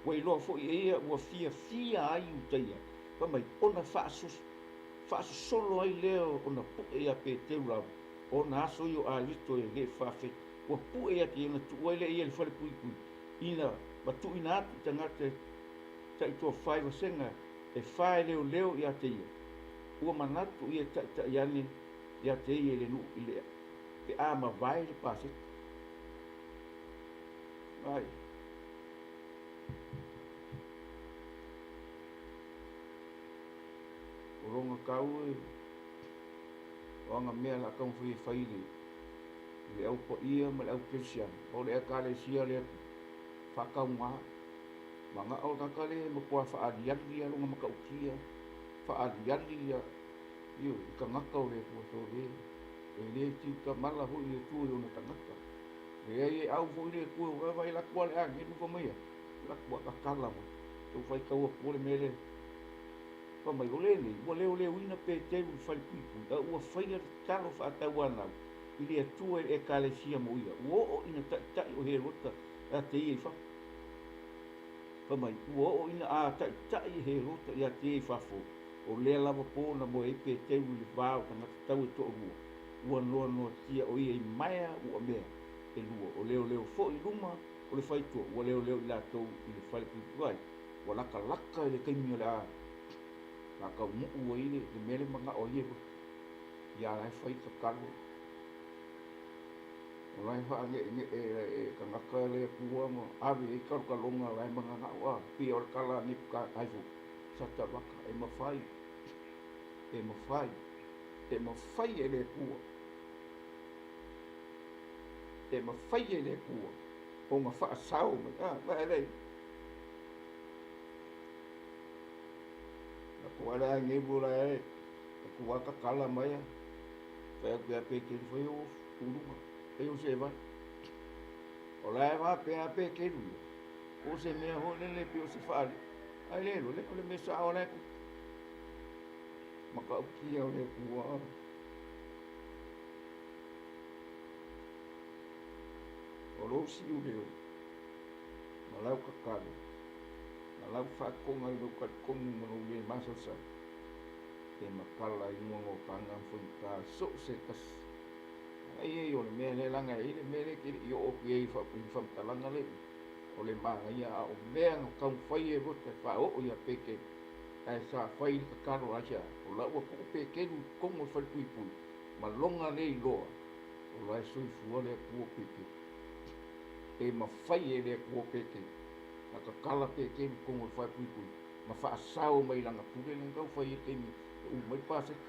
A: Ua iloa foi e ia ua fiafia ai Iutaia, fai mai, ona faasosolo ai lea ona pue ia Peteru lava, ona aso ia o Alito e le faafetai. Ua pue ia te ia ona tuu ai lea ia i le falepuipui, ina ma tuuina atu i tagata e taitoafa i vasega e fa e leoleo ia te ia, ua manatu ia e taitai ane ia te ia i le nuu i le pe a mavae le Paseka. Ai. O lona tau e o aga mea la taumafai e fai i le au paia ma le au kerisiano, o le Ekalesia le Atua, faatauga. Manao le tagata lea e matua faaaliali lava lona matautia, faaaliali ia, ioe, i tagata o le Atua. So le, e le tiutamala foi le Atua i ona tagata. Leai, e au foi le Atua, ua vaai alu atu lava le agelu fai mai, alu atu lava tatala mai. Tau faitau atua le mea lea. Fai mai, o lenei, ua leoleoina Peteru i le falepuipui, a ua faia le tatalo faatauanau i le Atua i le Ekalesia mo ia. Ua oo ina taitai o Herota ia te ia i fafo. Fai mai, ua oo ina a taitai e Herota ia te ia i fafo, o lea lava po na moe ai Peteru i le va o tagata tau e toalua, ua noanoatia o ia i maea ua mea e lua, o leoleo foi i luma o le faitoa, ua leoleo i latou i le falepuipui ai, ua latalata i le taimi o le a taunuu ai le mea le manao ai Herota. Ia la e fai tatalo. O la e faaneenee e tagata le Atua ma ave ai talotaloga la e mananao a pei o le tala a Nepuka ai foi Sataraka e mafai e mafai e mafai e le Atua e mafai e le Atua ona faasao mai a vaai lei Atua le agelu la e Atua tatala mai a fai atu ia Peteru fai o uluga e o se vai. O la e faapea a Peteru ia, o se mea foi lele pei o se faali. Ai le le o le mea sao la e tupu. Matautia o le Atua. O lou siu leo, ma lau tatalo, ma lau faatoga i lou talitonu ma lou le masalosalo, e matala ai noanoataga ma faigata so o se tasi. Ai ai o le mea lea leaga e i ai le mea lea e te le i oo atu i ai i faamatalaga lea o le manaia a o mea na taumafai e Rota e faaoo ia Peteru ae sa fai le tatalo aisea o la ua tuu Peteru i totonu o le falepuipui ma lona le iloa o la e soifua le Atua Peteru e mafai e le Atua Peteru na tatala Peteru i totonu o le falepuipui ma faasao mai lana pule lea na tau fai ai le taimi e uma ai le Paseka.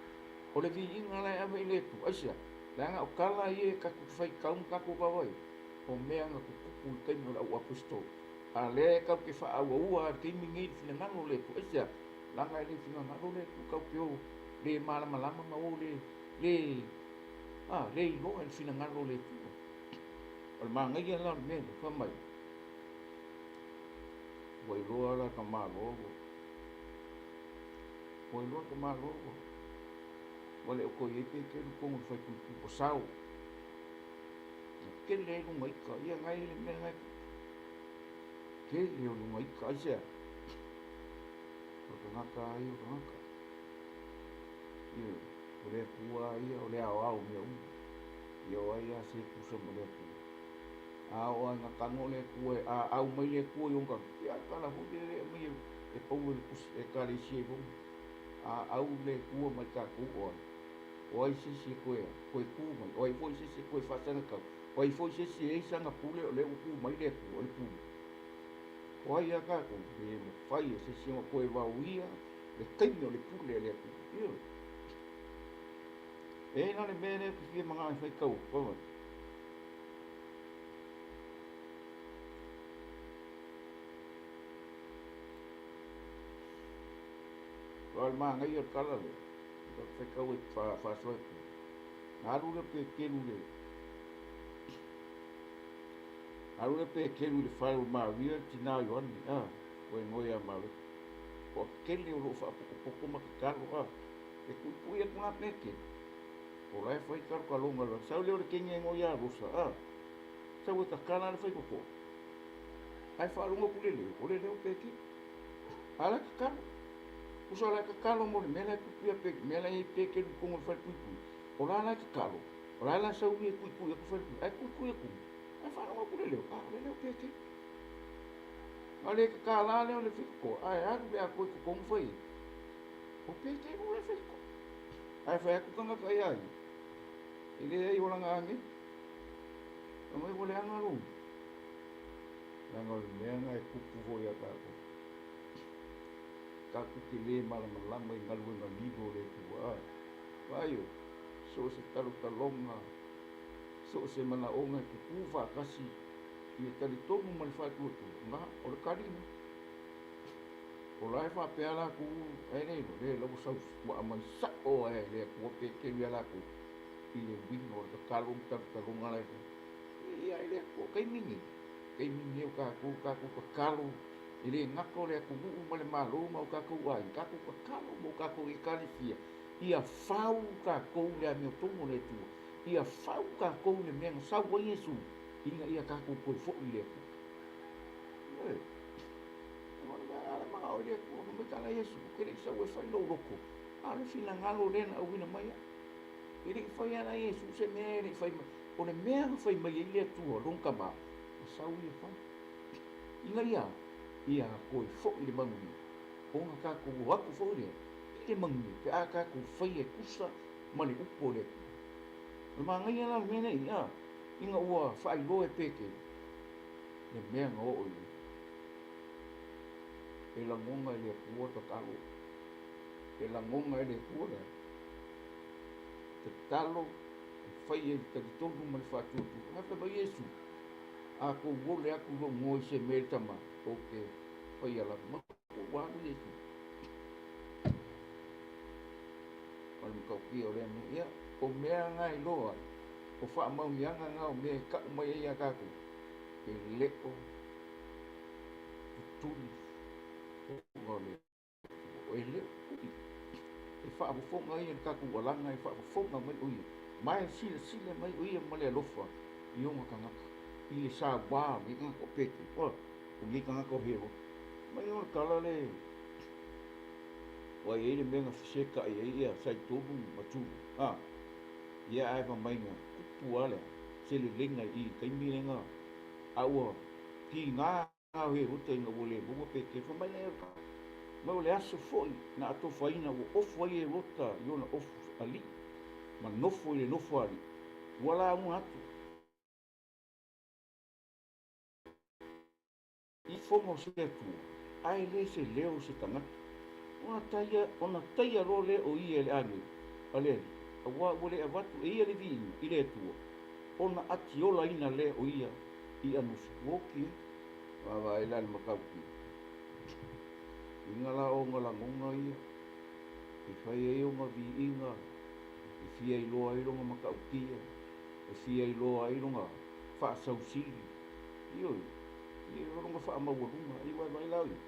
A: O le viiga la e ave i le Atua, aisea? Leaga o tala ia e tatou te faitau ma tatou vaavaai, o mea na tutupu i le taimi o le au aposetolo. A lea e tatou te faaauaua lava i le taimi lenei i le finagalo o le Atua, aisea? Leaga e le finagalo le Atua tatou te o le malamalama ma o le le a le iloa i le finagalo o le Atua. O le manaia la o le mea lea, fai mai, ua iloa la tamaloa ua ua iloa tamaloa ua ua le o toe i ai Peteru i totonu o le faaipuipui ua sao. Na tele ai lona ita, ia na i ai le mea na e tupu. Tele o lona ita, aisea? O le tagata lava ia o le tagata. Ioe, o le Atua lava ia o le aoao o mea uma. Ia o ai lava se tusa ma le Atua. A oo lava ina tago le Atua, a au mai le Atua i ona tagata, ia a le tala foi lele e aumai e Paulo i le tusi Ekalesia i Roma, a au le Atua mai tatou o ai? O ai se isi e toe, toe tu mai? O ai foi se isi e toe faasagatau? O ai foi se isi e i ai sana pule o lea ua tu mai le Atua, o le pule? O ai a tatou? Le mafai e se isi ona toe vaoia le taimi o le pule a le Atua. Ioe. E i ai la le mea lea ou te fia manao e faitau atu, fai mai. Aua o le manaia o le tala lea, ou te faitau ai faasoa atu. Na alu lea o Peteru i le alu lea o Peteru i le fale o Maria le tina o Ioane, a, ua igoa ia Mareka. Toatele o lo o faapotopoto ma tatalo, a, e tuitui atu la Peteru. O la e fai talotaloga, sau lea o le teine e igoa ia Rosa, a, sau e tatala le faitotoa. Ae faalogo atu le leo, o le leo o Peteru. A la e tatalo. Tusa o la e tatalo mo le mea la e tupu ia Peteru, mea la e i ai Peteru i totonu o le falepuipui. O la la e tatalo, o la la sau ia e tuitui atu falepuipui. Ae tuitui atu, ae faalogo atu le leo, a o le leo o Peteru. Na le tatala lea o le faitotoa, ae alu le atoa i totonu fai ai. O Peteru la e faitotoa. Ae fai atu tagata ia ia, e leai o lana agelu. Fai mai ua leaga lou, leaga o le mea lena e tupu foi ia tatou. Tatou te le malamalama i galuega lilo a le Atua. A, vaai oi, so o se talotaloga, so o se manaoga e tutu faatasi i le talitonu ma le faatuatua, na, o le tali lena. O la e faapea latou, ae le iloa, le la ua sau, ua aumai sao lava e le Atua Peteru ia latou i le uiga o le tatalo ma talotaloga la e fai. Ia e le Atua, o taimi nei, taimi nei o tatou, tatou tatalo, e le gata o le atunuu ma le Malo ma o tatou aiga, tatou tatalo mo tatou Ekalesia, ia fau tatou i le amiotonu o le Atua, ia fau tatou i le mea na sau ai Iesu, ina ia tatou toe foi i le Atua. Ioe. O le mea la manao i le Atua, fai mai tala Iesu, ou te le i sau e fai lou loto, a o le finagalo lea na auina mai au. E le i faia la Iesu se mea e le i fai mai. O le mea na fai mai ai le Atua, lona Tama, na sau ia fai. Ina ia, ia toe foi le manuia, ona tatou o atu foi lea i le manuia pe a tatou faia e tusa ma le upu a le Atua. O le manaia la o le mea lenei, a, ina ua faailoa e Petelo le mea na oo i ai. E lagona e le Atua tatalo, e lagona e le Atua le tatalo e fai ai le talitonu ma le faatuatua. Ae fai mai Iesu, A tou ole atu i lou igoa i se mea i le Tama, ou te faia lava. Matou ua alu Iesu. O le matautia o lea mea. Ia, o mea na e iloa ai, o faamaoniaga na o mea e tau mai ai ia tatou, e le o tutuli fofoga o le Atua. E le o tutuli. E faafofoga ia i le tatou alaga, e faafofoga mai o ia, ma e silasila mai o ia ma le alofa i ona tagata, i le saua o nei tagata o Petero, o nei tagata o Herota. Mai o le tala le ua i ai le mea na fesetai ai ia Saitonu ma Tulu, a, ia ae fai mai na tupu lava le se leleiga i i taimi lea na, a ua tiga o Herota ina ua le maua Petero. Fai mai lea o le tala, mai o le aso foi na atofaina ua ofo ai Herota i ona ofu alii ma nofo i le nofo a alii, ua lauga atu i fono o se Atua, ae le se leo o se tagata. Ona taia, ona taia loa lea o ia e le agelu a le Alii, auā ua le avatu e ia le viiga i le Atua, ona atiolaina lea o ia i anusu. Ua oti e. Vaavaai la i le matautia. Uiga la o ona lagona ia e fai ai ona viiga, e fia iloa ai lona matautia, e fia iloa ai lona faasausili, ioe, ia lona faamaualuga. Ia vaevae la ia,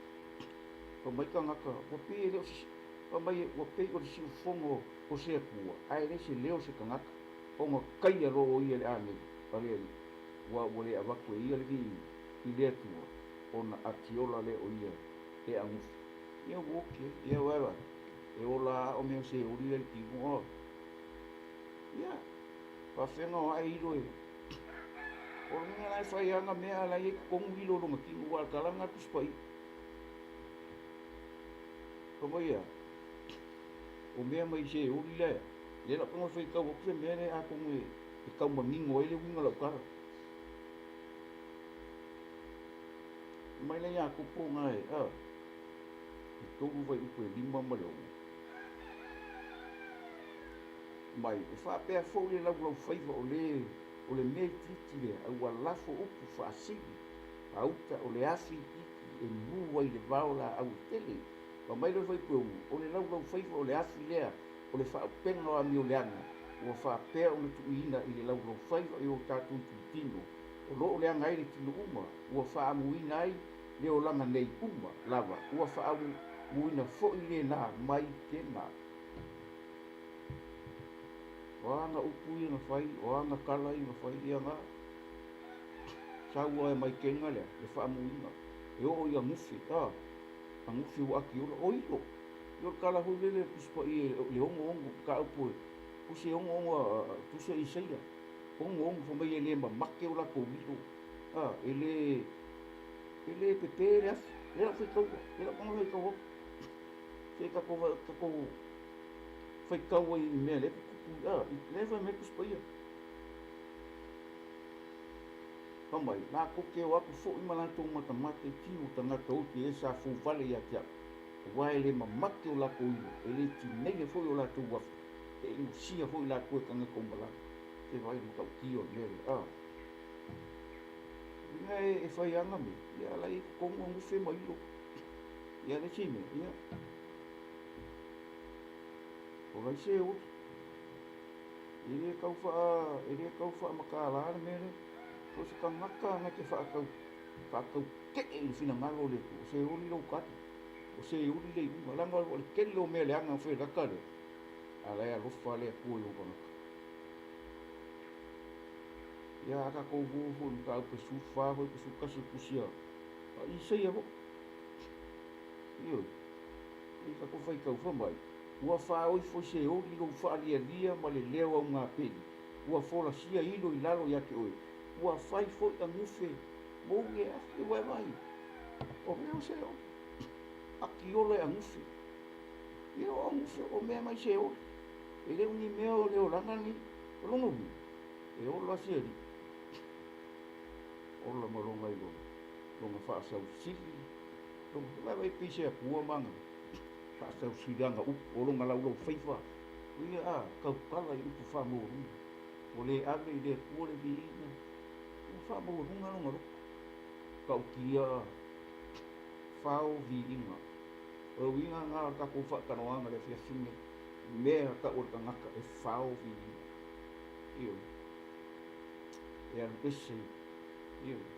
A: fai mai tagata, ua pei e le o se, fai mai ua pei o le siufofoga o se Atua, ae le se leo o se tagata, ona taia loa o ia e le agelu a le Alii, aua ua le avatu e ia le viiga i le Atua, ona atiola lea o ia e agufi. Ia ua oki ai. Ia vaevae, e ola lava o mea se oli lea i le tino. A. Ia, faafefea ona o ae ilo e. O le mea la e fai lava mea a la e i ai totonu ilo o lona tino, aua o le tala lena a le Tusi Paia. Fai mai e a? O mea mai se oli la e a? Lea la ou tago e faitau atu se mea lea atonu e tau manino ai le uiga o lau tala. Mai la Iakopo na e a, e 3:5 ma le 6. Mai e faapea foi le laulaufaiva o le o le mea itiiti lea, a ua lafo upu faasili a uta o le afi itiiti e mu ai le vao laau e tele. Fai mai le fuaiupu e 6, o le laulaufaiva o le afi lea o le faaupega o amioleaga ua faapea ona tuuina i le laulaufaiva i o tatou itutino o lo o leaga ai le tino uma, ua faaamuina ai le olaga nei uma lava, ua faaamuina foi lena mai kena. O a ana upu ia na fai, o a ana tala ia na fai, ia na sau ai mai kena lea, le faamuina, e oo i agufi, a, agufi ua atiola, o ilo. Ia o le tala foi lele a le Tusi Paia i le 66 mataupu e tusi e 66 a tusi a Isaia, 66 fai mai e le mamake o latou ilo, a, e le, e le pepe le afi. Lea lau faitaua, lea lau tago faitau atu. Se tatou, tatou faitau ai i mea lea tutupu, a, lea fai mai le Tusi Paia. Fai mai, latou te o atu foi ma latou matamata i tino o tagata oti e sa fouvale ia te au, aua e le mamate o latou ilo, e le tineia foi o latou afi, e inosia foi latou e tagata o malaga. Se vaai le matautia o le mea lea, a. Uiga e fai ana mea, ia la e i totonu agufe ma ilo. Ia le isi mea, ia, o lai se oli. E le tau faa, e le tau faamatala le mea lea. So o se tagata na te faatau, faataute'e i le finagalo o le Atua, o se oli lou tali, o se oli le iuga, leaga o le tele o mea leaga na felata lea, a la e alofa le Atua i ou tagata. Ia, a tatou o foi i le mataupu e 14 foi pe 11 o le tusi a Isaia foi. Ioe. I tatou faitau fai mai, ua faaoifo i Seoli lou faalialia ma le leo augapeli, ua folasia ilo i lalo ia te oe, ua fai foi agufe mou le afi, ua e vaai, o mea o Seoli, atiola e agufe, ia o agufe o mea mai Seoli, e le o ni mea o le olaga lenei, o lona uiga, e ola se alii, ola ma lona iloa, lona faasausili, lona, vaevae pei se Atua ma ana faasausili ana upu, o lona laulaufaiva, o ia a tautala i upu faamaualuga, ua le ave i le Atua le viiga, ua faamaualuga lona loto, tautia fao viiga. O le uiga lena o le tatou faatanoaga i le afiafi lenei, mea tau o le tagata e fao viiga. Ioe, e alu ese, ioe,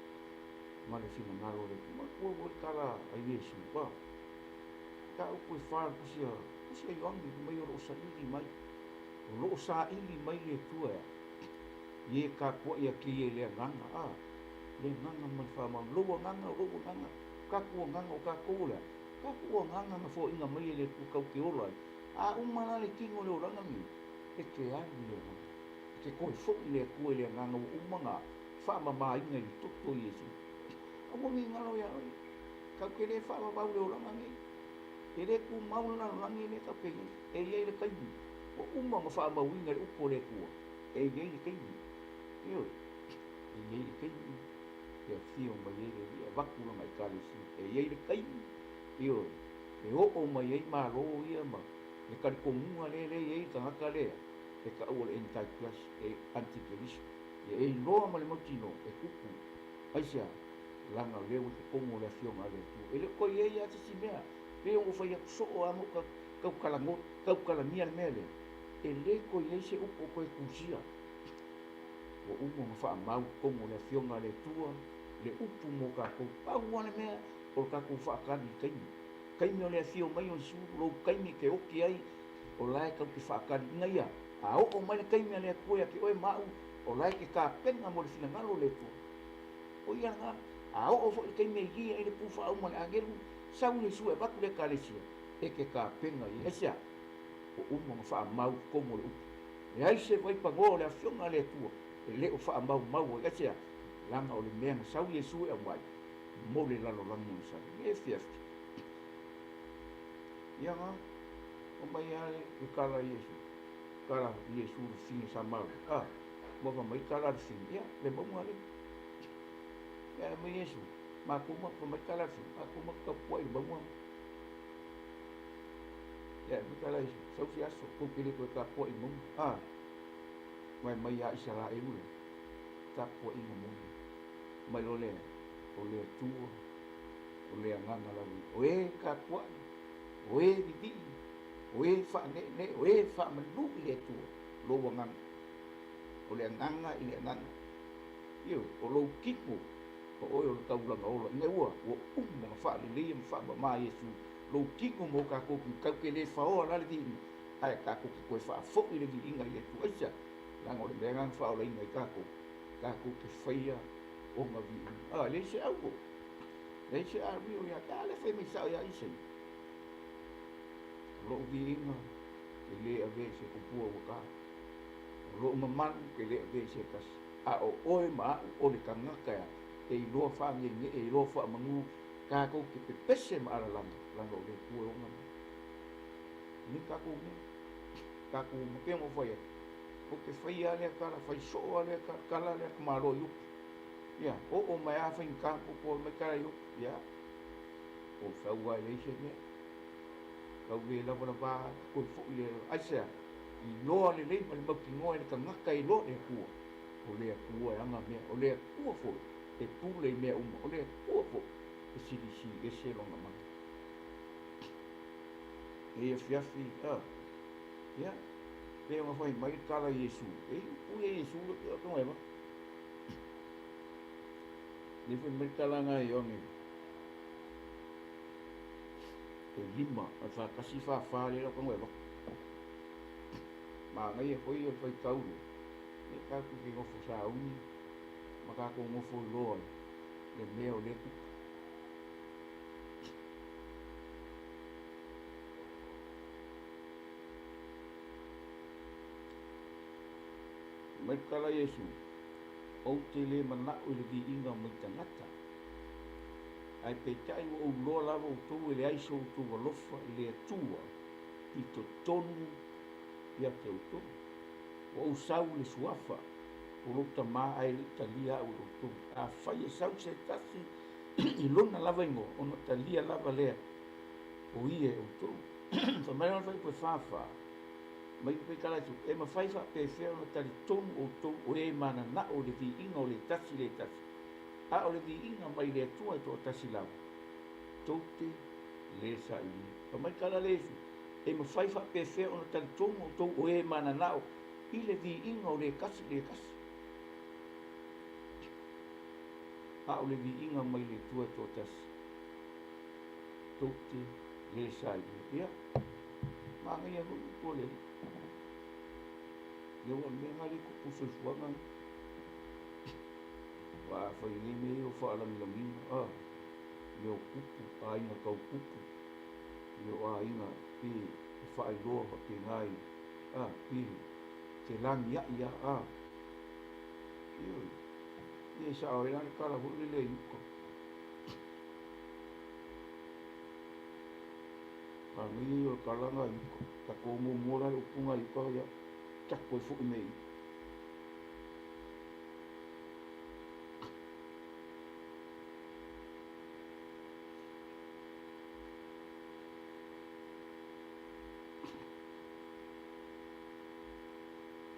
A: ma le finagalo o le Atua. Manatua foi le tala a Iesu, a, mataupu e fa le tusi a, tusi a Ioane, fai mai o lo o saili mai, o lo o saili mai le Atua e a, i e tapuai atu ia i le agaga, a, le agaga ma le faamaoni, lou agaga o lou agaga, o tatou agaga o tatou o le a? Tatou agaga na foaiina mai e le Atua tatou te ola ai, a uma la le tino o le olaga lenei, e te alu i le agaga, e te toe foi i le Atua i le agaga ua uma ona faamamaina i le toto o Iesu. Aua ne i galo ia oe, tatou te le faavavau i le olaga lenei. E le tumau le lalolagi lea tatou te i ai. E i ai le taimi ua uma ona faamauina i le upu a le Atua, e i ai le taimi, ioe, e i ai le taimi e afio mai ai le Alii e avatu lana Ekalesia. E i ai le taimi, ioe, e oo mai ai malo ia ma le talitonuga lea lea e i ai le tagata lea e tau o le Antichrist, e Antikeriso. Ia e iloa ma le mautinoa e tupu. Aisea? Leaga o lea ua i totonu o le Afioga a le Atua. E le o toe i ai lava se isi mea. Pei ona ou fai atu soo lava ma ou tautalago, tautalagia le mea lea, e le toe i ai se upu o toe tusia. Ua uma ona faamau i totonu o le Afioga a le Atua le upu mo tatou. Pau lava le mea o le tatou faatali i le taimi. Taimi o le afio mai o Iesu, lou taimi e te oti ai, o la e tau te faatali ina ia a oo mai le taimi a le Atua ia te oe ma au, o la e te tapena mo le finagalo o le Atua. O ia lena. A oo foi i le taimi e ia ai le pu faauma a le agelu, sau Iesu e avatu le Ekalesia, e te tapena i ai. Aisea? Ua uma ona faamau i totonu o le upu. Leai se vaipanoa o le Afioga a le Atua e le o faamaumau ai. Aisea? Leaga o le mea na sau Iesu e aumai mo le lalolagi o masani. E afiafi. Ia na, omai lava le tala a Iesu. Tala Iesu le fine Samaria. A, ua fai mai tala a le fine. Ia, le mauga lea. Ia, ae mai Iesu, matou ma, fai mai tala a le fine, matou ma tapuai i le mauga. Ia, ae mai tala a Iesu, sau se aso, tou te le toe tapuai i le mauga. A, mai mai ia Isaraelu lea, tapuaiga moni. Mai loa lea, o le Atua, o le Agaga lava ia. O e tapuai, o e vivii, o e faaneenee, o e faamalu i le Atua, lou agaga. O le agaga i le agaga. Ioe, o lou kino, o oe o le taulaga ola, ina ua, ua uma ona faaleleia ma faamama Iesu lou kino mo tatou kino, tatou te le faoa la le viiga, ae tatou te toe faafoi le viiga i le Atua. Aisea? Leaga o le mea lena na faaolaina ai tatou, tatou te faia ona viiga. A, leai se auo, leai se ario ia te, a lea fai mai sao ia Isai, o lou viiga e le avea i se tupua ua ta, o lou mamalu e le avea i se tasi, a o oe ma a'u o le tagata e iloa faagegee, e iloa faamanu, tatou te pepese ma alalaga, leaga o le Atua e ona mea. E le tatou mea, tatou ma pei ona ou fai atu, ou te faia lava lea tala, fai soo lava lea tala, tala lea tamaloa i upu. Ia, oo mai lava faigata popo mai tala i upu, ia, o sau lava e leai se mea. Tau le lavalava toe foi le, aisea? Iloa lelei ma le mautinoa e le tagata e iloa le Atua, o le Atua e ana mea, o le Atua foi e pule i mea uma, o le Atua foi e silisili ese lona mana. Nei afiafi, a, ia, pei ona fai mai le tala i Iesu, e i upu ia Iesu, tonga e Nei fai mai le tala na Ioane e 5, 41, 44 lea lau tago e avatu. Manaia foi o le faitau lea, ia tatou te nofo sauni ma tatou nofo iloa ai le mea o lea tupu. Mai le tala a Iesu, Ou te le manao i le viiga mai tagata, ae peitai ua ou iloa lava outou e leai so outou alofa i le Atua i totonu ia te outou. Ua ou sau i le suafa o lou Tama ae le i talia au e outou. Afai e sau se tasi i lona lava igoa, ona talia lava lea o ia e outou. Fai mai lona fuaiupu e 44, mai pei tala atu, e mafai faapefea ona talitonu outou o e mananao i le viiga o le tasi le tasi, a o le viiga mai le Atua e toatasi lava, tou te le sailia. Fai mai tala le Iesu, e mafai faapefea ona talitonu outou o e mananao i le viiga o le tasi le tasi, a o le viiga mai le Atua e toatasi, tou te le sailia. Ia, manaia foi upu a le Alii. Ia ua mea na le tupu i soifuaga nei. Aua afai nei mea ia o faalagilagiga, a, mea o kupu, aiga tau kupu, mea o aiga pe e faailoa faapena i, a, pe felagiai lava, a. Ioe, ia e sao ai la le tala foi lele a Iuta. Manaia ia o le tala na Iuta. Tatou muamua la le upu na Iuta ia tatou ai foi mea i.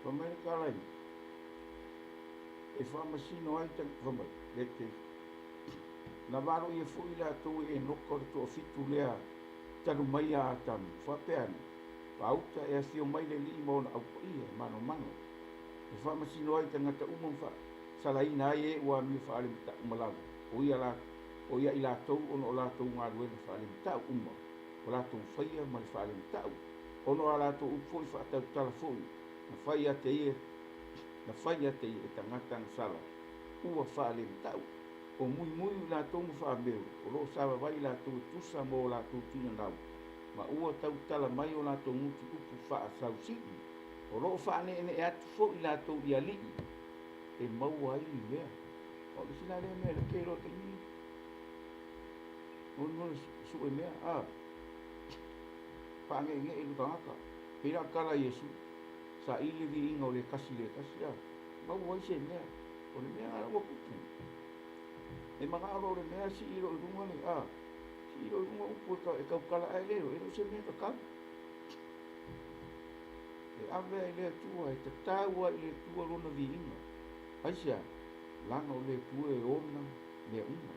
A: Fai mai le tala i e faamasino ai fai mai le te na valoia foi latou e Enoka o le toafitu lea. Talu mai ia Atamu, faapea ane, Faauta e afio mai le Alii ma ona aupaia e manomano, e faamasino ai tagata uma ma faasalaina ai e ua amio faalematau uma lava, o ia i latou ona o latou galuega faalematau uma ua latou faia ma le faalematau, ona o a latou upu foi faatautala foi na fai ia te ia, na fai ia te ia e tagata agasala ua faalematau. O muimui i latou ma faameu, o lo o savavai i latou e tusa mo o latou tuinanau, ma ua tautala mai o latou guti upu faasausili, o lo o faaneenee atu foi i latou i alii e maua ai ni mea. O le isi la lea mea lea ou te iloa i le taimi lenei. Molimoli sue mea, a faaneenee i le tagata. Pei la o le tala a Iesu, saili le viiga o le tasi i le tasi, a maua ai se mea. O le mea lena ua tupu. E manao loa o le mea sii loa i luga le, a sii loa i luga upu e tautala ae le iloa, e le o se mea tatau. E ave ai i le Atua, e tatau ai i le Atua lona viiga. Aisea? Leaga o le Atua e ona mea uma.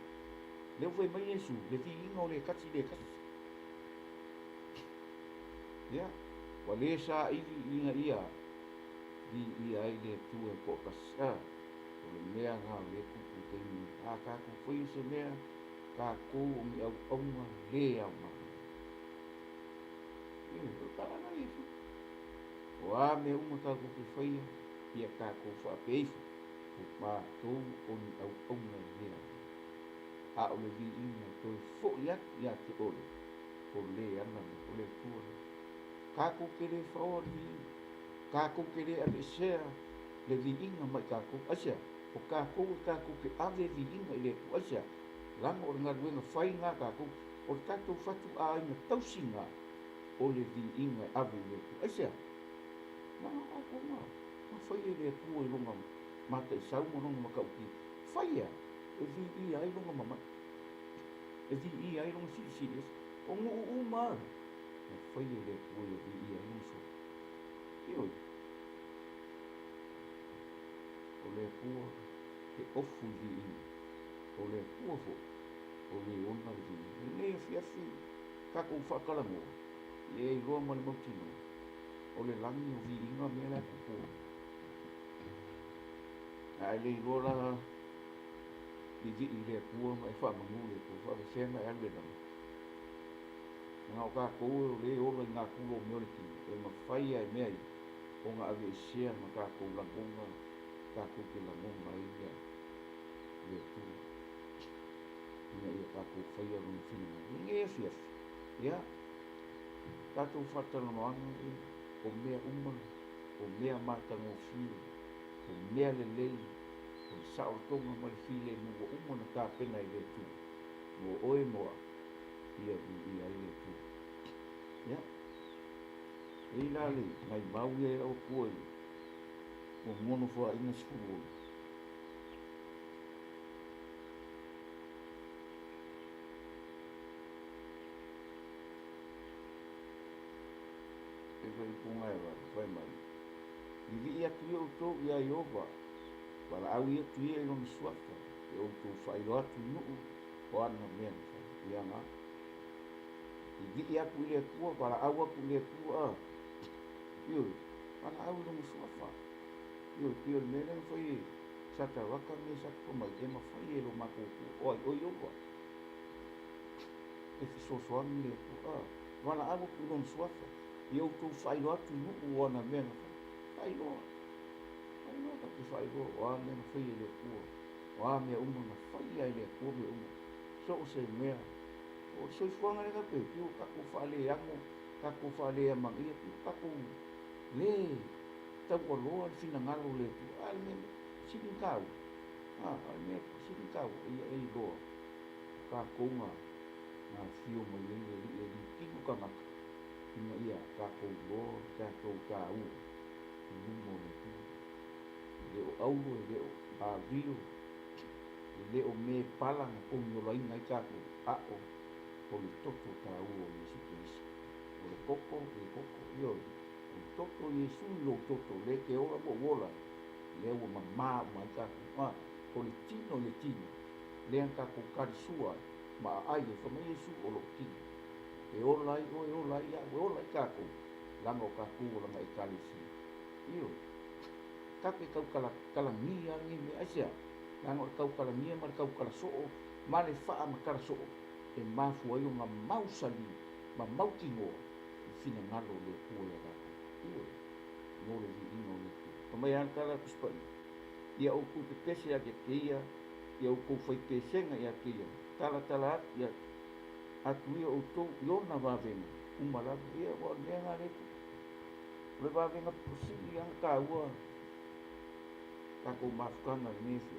A: Lea ua fai mai Iesu, le viiga o le tasi i le tasi. Ia, ua le saili ina ia viia ai le Atua e toatasi. A, o le mea lena o lea e tupu i le taimi nei. A tatou faia se mea, tatou o ni auauna le aoga. Ioe, o le tala lena a Iesu. O a mea uma tatou te faia, ia tatou faapea ifo, o matou o ni auauna le aoga. A o le viiga e toe foi atu ia te oe, o le ana mea, o le Atua lea. Tatou te le faoa le viiga, tatou te le aveesea le viiga mai tatou. Aisea? O tatou e tatou te ave viiga i le Atua. Aisea? Leaga o le galuega fai lena a tatou, o le tatou fatuaiga tausiga o le viiga e ave i le Atua. Aisea? Leaga o tatou na faia e le Atua i lona mataisau ma lona matautia. Faia e viia ai lona mamalu, e viia ai lona silisili ese. O nuu uma lava na faia e le Atua ia viia ai lona suafa. Ioe, o le Atua e ofu i viiga, o le Atua foi o le ona le viiga. I lenei afiafi tatou faatalanoa, ia e iloa ma le mautinoa, o le lagi o viiga mea la e tupu ai. A e le iloa la vivii i le Atua ma e faamanu i le Atua, faapefea ona e alu i le lagi? Leaga o tatou o lea e ola i natura o mea o le tino, e mafai lava e mea ia ona aveesea ma tatou lagona tatou te lagona ai le Atua ina ia tatou faia Lona finagalo. I lenei afiafi, ia, tatou faatalanoaga o mea uma, o mea matagofie, o mea lelei, o le saolotoga ma le filemu ua uma ona tapena e le Atua mo oe mo au, ia viia ai le Atua. Ia, e i la le nai mau ia e lau atua i le muamua Nofoaiga 16. E faaipuga e valu, fai mai, Vivii atu ia outou iā Ieova, valaau atu ia i lona suafa, e outou faailoa atu i nuu o ana mea na fai. Ia na. Vivii atu i le Atua, valaau atu i le Atua, a. Ioe, valaau i lona suafa. Ioe, pei o le mea lea na fai e Sataraka Mesaka fai mai, e mafai e lo matou Atua, o ai, o Ieova, e fesoasoani le Atua, a. Valaau atu i lona suafa, ia outou faailoa atu i nuu o ana mea na fai. Faailoa. Faailoa tatou te faailoa o a mea na faia e le Atua, o a mea uma na faia e le Atua mea uma. So o se mea, o le soifuaga lea tatou te pei ua tatou faaleano, tatou faaleamanaia, pei ua tatou le taualoa le finagalo o le Atua. A le mea sili ona taua, a, a le mea sili ona taua, ia e iloa o tatou na afio mai ai le Alii e litino tagata ina ia tatou iloa le tatou taua i luma o le Atua. E le o auro, e le o avio, e le o me pala na kogiolaina ai tatou, a o le toto taua o Iesu Keriso. O le toto, le toto, ioe, o le toto o Iesu i lou toto, le te ola ma ou ola, lea ua mamā uma ai tatou. A, o le tino i le tino, lea na tatou talisua ai ma aai ai, fai mai Iesu, o lou tino. E ola ai oe, e ola ai au, e ola ai tatou, leaga o tatou o lana Ekalesia. Ioe. Tatou te tautalagia lava lenei mea. Aisea? Leaga o le tautalagia ma le tautala soo ma le faamatala soo e mafua ai ona mausali ma mautinoa le finagalo o le Atua ia tatou. Ioe. Mo le viiga o le Atua. Fai mai lava le tala a le Tusi Paia, Ia outou pepese ia te ia, ia outou fai pesega ia te ia, talatala atu ia atu ia outou i ona vavega uma lava. Ia, ua o le mea lena a le Atua. O le vavega pito sili lava ona taua tatou mafutaga i lenei afiafi,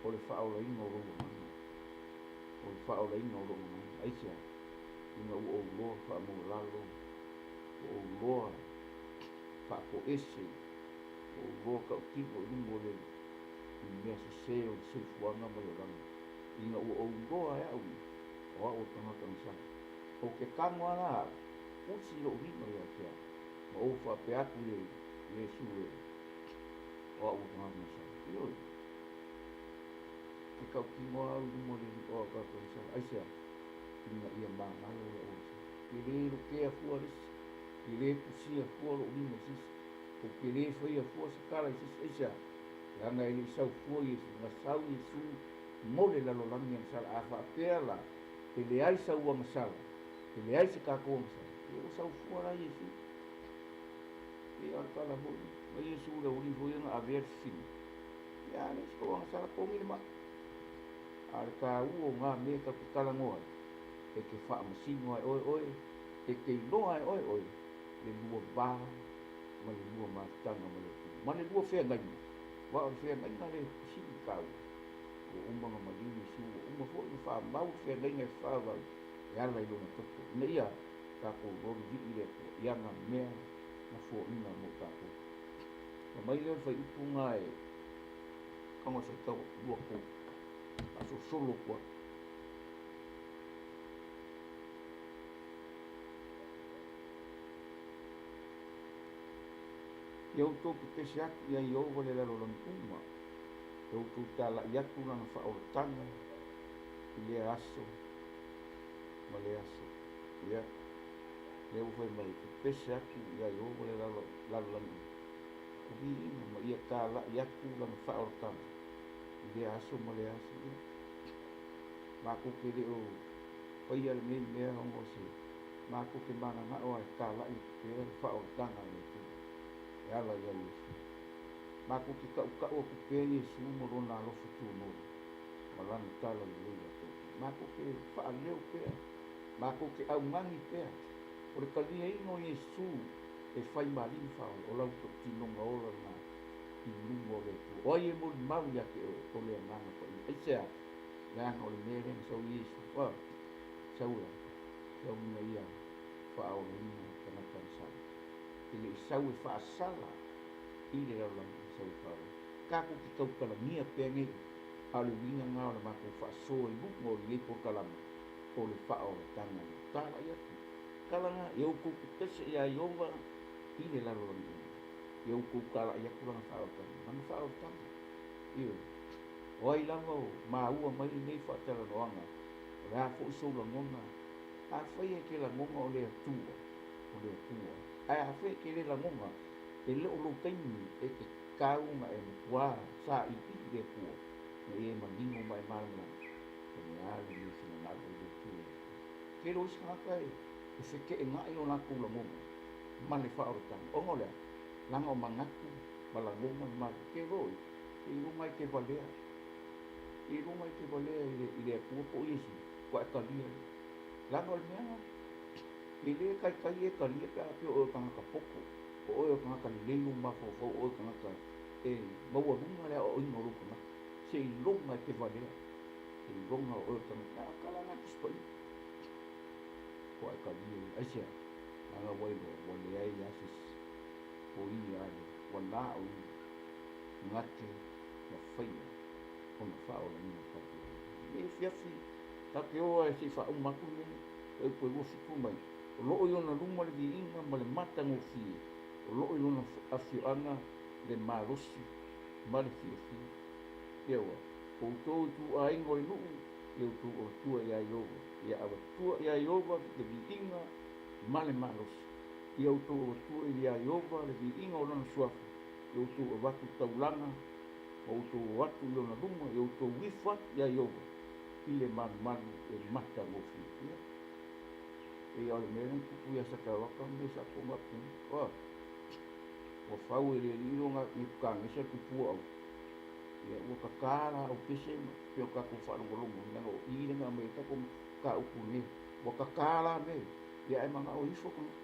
A: o le faaolaina o lou agaga, o le faaolaina o lou agaga. Aisea? Ina ua ou loa faamaualalo, ua ou loa faatoese, ua ou loa tautino i luma o le Alii i mea sese o le soifuaga ma le olaga, ina ua ou iloa e au ia, o au o le tagata gasala. Ou te tago lava la au, usi lou lima ia te au, ma ou faapea atu i le Alii, Iesu e, o au o le tagata gasala. Ioe, ke tautino lava au i luma o le Alii, o au o le tagata gasala. Aisea? Ina ia magalo lou agasala. Ke lē lotea fua le isi, ke lē tusia fua lou lima i se isi, ou te lē faia fua se tala i se isi. Aisea? Leaga e le i sau fua Iesu, na sau Iesu mo le lalolagi agasala. A faapea la, e leai sau agasala, e leai se tatou agasala, ia ua sau fua la Iesu. Ia o le tala foi lea. Ma Iesu le aualii foi ia na avea le fifina. Ia a leai se tou agasala, togi le mai. A o le taua o na mea tatou te talanoa ai, e te faamasino ai oe oe, e te iloa ai oe oe le lua va ma le lua mafutaga ma le Atua, ma le lua feagaiga, aua o le feagaiga lea e sili le taua. Ua uma ona maliu Iesu, ua uma foi ona faamau le feagaiga e faavavau e ala i Lona toto, ina ia tatou iloa vivii le Atua i ana mea na foaina mo tatou. Ona mai lea o le fuaiupu lena e tago e faitau atu, 2, 3, faasolosolo atu ai. Ia outou pepese atu ia Ieova le lalolagi uma, ia outou talaʻi atu lana faaolataga i lea aso ma lea aso. Ia, lea ua fai mai, pepese atu ia Ieova le lalolagi uma, o viiga ma ia talaʻi atu lana faaolataga i lea aso ma lea aso. Ia, matou te le o faia lenei mea ona o se Matou te mananao lava e talai atu pea le faaolataga a le Atua e ala ia Iesu. Matou te tautau atu pea Iesu ma Lona alofa tunoa ma Lana tala lelei ia te outou. Matou te faaleo pea, matou te augani pea. O le taliaina o Iesu e fai ma Alii ma Faaola, o lau tautinoga ola lena i luma o le Atua. O ai e molimau ia te oe, o le Agaga Paia. Aisea? Leaga o le mea lea na sau ai Iesu, sau e a? Sau ina ia faaolaina tagata na sala. E le i sau e faasala i le lalolagi, na sau e faaolaina. Tatou te tautalagia pea nei, a o le uiga lena o le matou faasoa i luga o lenei polokalame, o le faaolataga lea. Talai atu, tala na, ia outou pepese iā Ieova i le lalolagi uma. Ia outou talai atu lana faaolataga, lana faaolataga. Ioe. O ai lava o maua mai lenei faatalanoaga, o le a foi sou lagona, afai e te lagona o le Atua, o le Atua, ae afai e te le lagona, e le o lou taimi e te tau ona e matuā sailiili le Atua, ina ia e manino ma e malamalama, o le a lenei finagalo i le Atua ia te oe. Tele o isi tagata e feteenai o latou lagona ma le faaolataga, ona o le a? Leaga o manatu ma lagona ma matou. Te iloa oi, seiloga e te valea. Seiloga e te valea i le Atua po o Iesu, faatoa e talia lea. Leaga o le mea lena, e le taitai e talia pe a faapea o oe o le tagata poto, o oe o le tagata lelei lou mafaufau, o oe o le tagata e maualuga le aoaoina o lou tagata. Seiloga e te valea, seiloga o oe o le tagata. A o le tala lena a le Tusi Paia, faatoa e talia lea. Aisea? Leaga ua iloa ua leai lava se isi o ia ale ua na o ia gate na faia ona faaolaina tatou. Nei afiafi tatou te o ai se i faauma atu le fuaiupu e 27 mai, o loo i ona luma le viiga ma le matagofie, o loo i lona afioaga le malosi ma le fiafia. Ia ua outou ituaiga o le nuu, Ia outou avatua iā Ieova, ia avatua iā Ieova le viiga ma le malosi. Ia outou avatua iā Ieova le viiga o lana suafa, ia outou avatu taulaga ma outou o atu i ona luma, ia outou ifo atu iā Ieova i le malumalu e matagofie. Ia, pei lava o le mea lea na tupu ia Sataoaka ma mea sa toga atu nei. Ua, ua fau e le alii lo Nepukanesa le tupua au. Ia, ua tata la au pese ma pei o tatou faalogologo, leaga o i lea na aumai ai tatou mataupu nei. Ua tata la mea ia, ia ae manao e ifo tagata.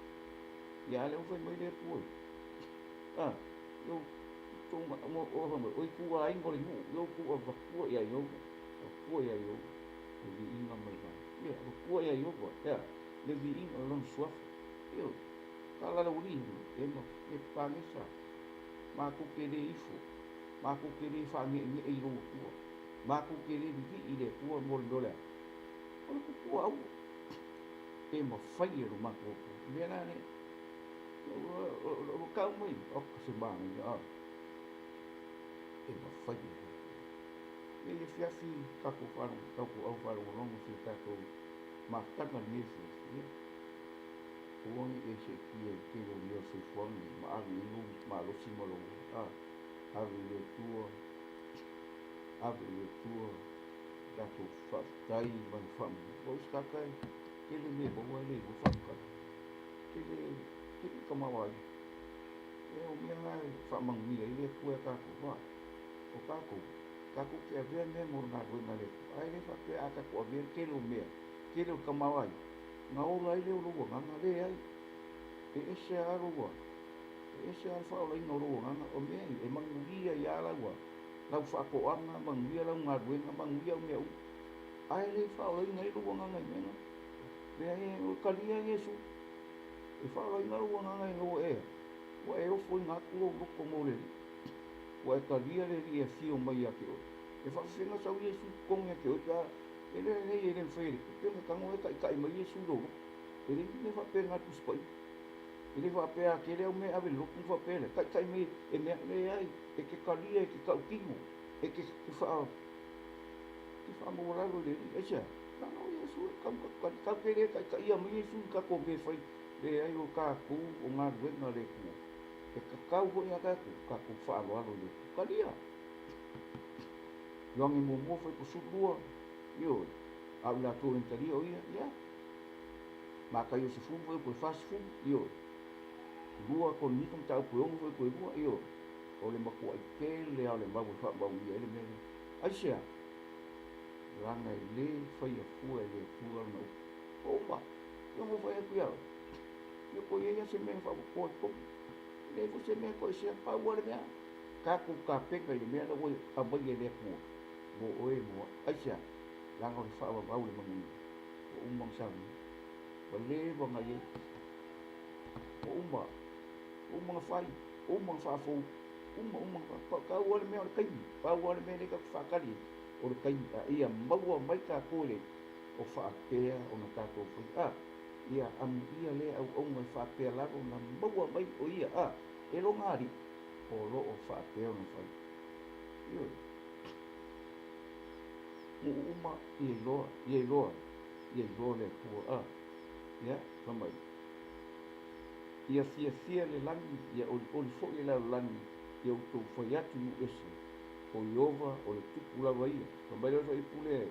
A: Ia a o lea ua fai mai le Atua ia, a, ia outou fai mai, o ituaiga o le nuu, ia outou avatua ia Ieova, avatua ia Ieova le viiga ma le va. Ia, avatua ia Ieova, ea, le viiga o lona suafa. Ioe, tala le aualii, e ma Nepukanesa, matou te le ifo, matou te le faageenee i lou Atua, matou te le lilii i le Atua mo le mea o le a? O le tupua aua e mafai e lo matou Atua. O le mea la lea, ua tau mai, oka se manaia, a, e mafai e le Atua. Nei afiafi tatou au faalogologo si o tatou mafutaga i lenei afiafi, ia, aua ne i e seetia i le tele o mea o le soifuaga nei ma ave i ai lou malosi ma lou, a, ave i le Atua, ave i le Atua tatou faafetai ma le faamanuia. O isi tagata e tele mea e maua ae le iloa faafetai. Tele, tele tamaoaiga. E o mea na e faamanuia ai le Atua ia tatou. A, o tatou, tatou te avea mea mo le galuega a le Atua. Ae le faapea a tatou avea le tele o mea, tele o le tamaoaiga, na ola ai lea o lou agaga, leai. E ese lava lou, e ese lava le faaolaina o lou agaga, o mea ia e manuia ai lava lau, lau faatoaga, manuia lau galuega, manuia au mea uma. Ae le faaolaina ai lou agaga i mea na. Leai, o talia Iesu, e faaolaina lou agaga ina ua e, ua e ofoina atu lou loto mo le Alii. Ua e talia le Alii e afio mai ia te oe. E faafefea sau Iesu i totonu ia te oe pe a, e le lelei e le mafai e le tupe ona tago e taitai mai Iesu i lou loto. E leai ni mea faapena i le Tusi Paia. E le faapea a tele au mea e ave i le lotu ona faapea lea, taitai mai e mea, leai, e te talia, e te tautino, e te faa, te faamaualalo i le Alii. Aisea? Leaga o Iesu e tatau ona tatou talia. Tatou te le taitaia mai Iesu i tatou mea e fai. Leai, o tatou o galuega a le Atua. E tatau foi ia tatou, tatou faaaloalo i le Atua. Talia! Ioane muamua fuaiupu 12, ioe, a o i latou e na talia o ia, ia. Mataio 10 fuaiupu e 40, ioe. 2 Korinito mataupu e 6 fuaiupu e 2, ioe. O le matuai tele lava o le mau e faamauia ai le mea lea. Aisea? Leaga e le faia fua e le Atua lana upu. Ua uma. Ia ona ou fai atu ia oe, ia toe i ai lava se mea e faaopoopoa i totonu. E leai foi se mea e toesea, pau lava le mea, tatou tapena i le mea lea ua aumai e le Atua mo oe mo au. Aisea? Leaga o le faavavau i le manuia. Ua uma ona saunia. Ua leva ona i ai. Ua uma. Ua uma ona fai. Ua uma ona faafou. Uma, uma ona fai. Pau lava le mea o le taimi. Pau lava le mea lea tatou te faatali ai, o le taimi. A ia maua mai tatou e le o faapea ona tatou fai. A, ia amuia lea auauna e faapea lava ona maua mai o ia, a, e lona alii, o lo o faapea ona fai. Ioe. Nuu uma ia iloa, ia iloa, ia iloa le Atua. A, ia, fai mai. Ia fiafia le lagi, ia olioli foi le lalolagi, ia outou fai atu i nuu ese, o Ieova o le Tupu lava ia. Fai mai lea o le fuaiupu lea,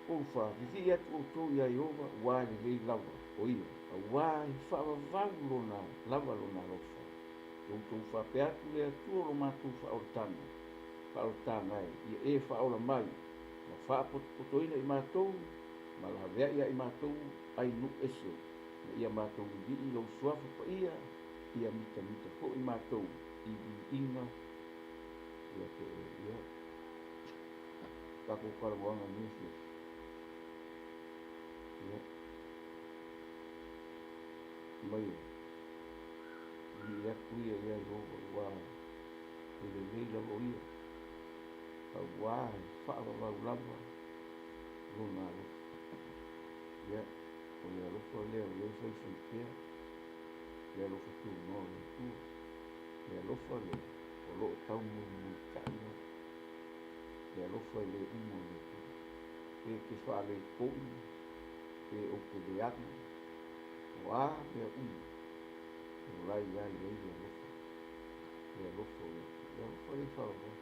A: 34, Vivii atu outou iā Ieova, ua lelei lava o ia, auā e faavavau lona lava lona alofa. Ia outou faapea atu le Atua o lo matou faaolataga, faaolataga e, ia e faaola mai, ma faapotopotoina i matou, ma laveai ia i matou ai nuu ese, ina ia matou lilii lou suafa paia, ia mitamita foi matou i viiga ia te oe. Ia, tatou talanoaga i lenei afiafi. Ia, mai e, lilii atu ia ia Ieova ua e lelei lava o ia, auā e faavavau lava lona alofa. Ia, o le alofa lea o lea e faifai pea, le alofa tunoa o le Atua, le alofa lea o lo o taumulimulitai lava. Le alofa e lē uma o le Atua. Pe e te faaletonu, pe ou te leaga, o a mea uma, o la e i ai le alofa, le alofa o le Atua. Le alofa lea e faavavau.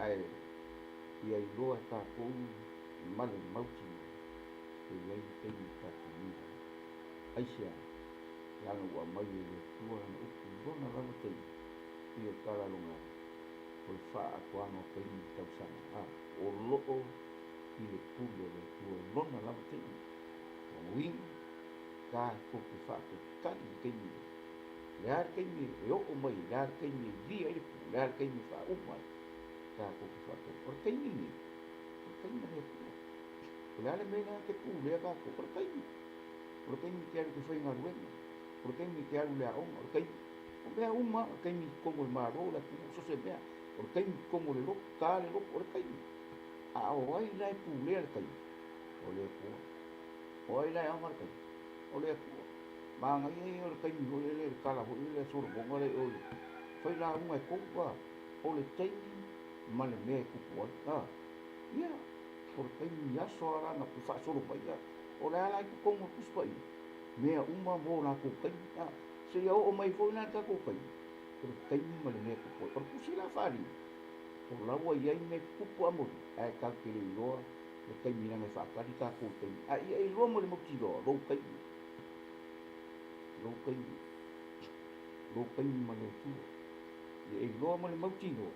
A: Ae ia iloa e tatou ma le mautinoa, e i ai le taimi e tatou mila ai. Aisea? Leaga ua aumai e le Atua Lana upu i lona lava taimi, pei o le tala a Loga, o le faaatoaga o taimi i tausaga, a, o loo i le pule o le Atua i lona lava taimi. Lona uiga, tatou te faatalitali i le taimi lea. O le a le taimi e oo mai ai, o le a le taimi e lia ai le pule, o le a le taimi e faauma ai, tatou te faatalitali. O le taimi lenei, o le taimi a le Atua. O le a le mea lena te pulea tatou, o le taimi. O le taimi e te alu e te faigaluega, o le taimi e te alu i le aoga, o le taimi, o mea uma, o le taimi i totonu o le Malo, le atunuu, so o se mea, o le taimi i totonu o le lotu, ta le lotu, o le taimi. A o ai la e pulea le taimi? O le Atua. O ai la e ana le taimi? O le Atua. Manaia ia o le taimi foi lele, le tala foi lele a Solomona lea i o i le fai lauga e tolu, a, o le taimi ma le mea e tupu ai, a. Ia, o le taimi i aso lava la na faasolo mai ai, o le a la i totonu o le Tusi Paia, mea uma mo latou taimi, a. Seia oo mai foi la i le tatou taimi, o le taimi ma le mea e tupu ai. O le tusi la faaaliga, o la ua i ai mea e tutupu amoni, ae tatou te le iloa le taimi leaga e faatali tatou i le taimi. A ia iloa ma le mautinoa, lou taimi, lou taimi, lou taimi ma le Atua. Ia iloa ma le mautinoa,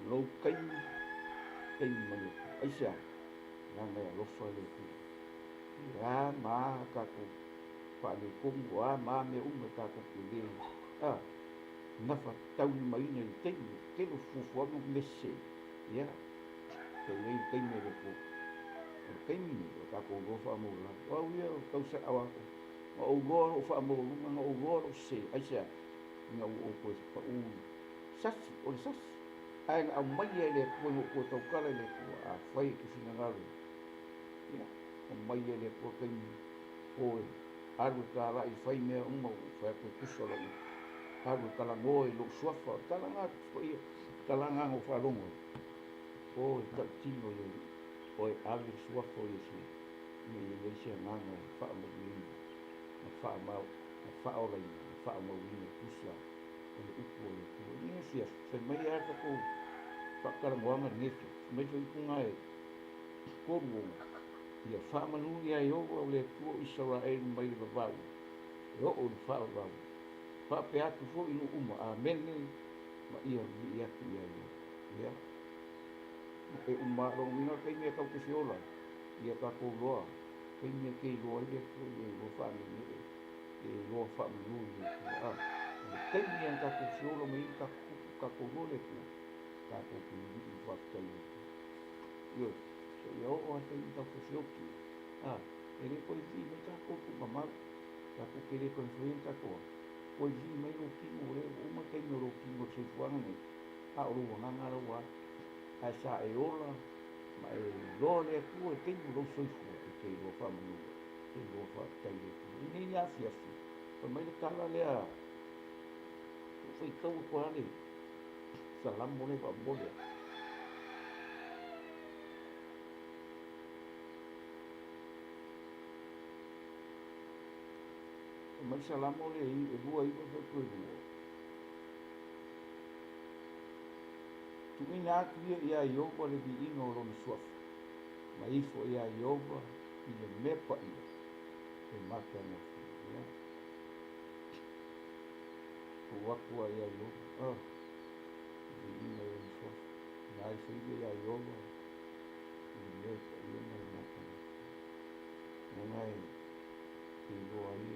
A: lou taimi, taimi ma le Atua. Aisea? Leaga e alofa le Atua. E a ma a tatou faaletonu, o a ma a mea uma tatou te le a gafataulimaina i le taimi, o le tele o fuafuaga ma mea sese, ia, e i ai le taimi a le Atua. O le taimi lenei, o tatou iloa faamaualalo. O au ia o tausaga, na ou iloa lou faamaualuga, na ou iloa lou sese. Aisea? Ina ua ou toe pau i sasi, o le sasi. Ae na aumaia e le Atua ina ua ou toe tautala i le Atua, afai e te finagalo, ia, aumaia e le Atua taimi o e alu e talai e fai mea uma, ua fai atu e tusa lou alu e talanoa i lou suafa. O le talaga a Tusi Paia, talaga na ou faalogo ai, o e tautino i le Alii, o e ave le suafa o Iesu, ina ia i ai se agaga e faamanuiaina ma faamau, ma faaolaina, ma faamauina e tusa o le upu a le Atua. I lenei afiafi, fai mai lava le tatou faatalanoaga i lenei afiafi, fai mai le faaiuga e 36, Ia faamanu ia Ieova o le Atua o Isaraelu mai le vavau e oo i le faavavau, faapea atu foi i nuu uma. Amene ma ia vivii atu ia Ieova. Ia, e uma lona uiga o le taimi e tatou te feola ai, ia tatou iloa, taimi e te iloa ai le Atua, ia iloa faaneenee, ia iloa faamanu i le Atua. A, o le taimi lava na tatou feola mai ai ma tatou tupu, tatou iloa le Atua, tatou te vivii ma faafetai i le Atua. Ioe, seia oo lava i le taimi tatou te feoti ai, a, e le toe vivii mai tatou i tuugamau, tatou te le toe mafai ona tatou a, toe vivii mai lou tino, o lea ua uma le taimi o lou tino i le soifuaga nei, a o lou agaga la ua alu. Ae sa e ola ma e iloa le Atua i le taimi o lou soifua, e te iloa faamanu ai, e te iloa faafetai i le Atua. I lenei afiafi, fai mai le tala lea, ua faitau atu lava le Salamo lea faamolemole. Fai mai le Salamo lea e 29 fuaiupu e 2. Tuuina atu ia iā Ieova le viiga o lona suafa, ma ifo iā Ieova i le mea paia e matagofie. Ia, tuu atu lava iā Ieova, ah, le viiga i lona suafa, na ifo ia iā Ieova i le mea paia ma le matagofie. Leaga e te iloa ai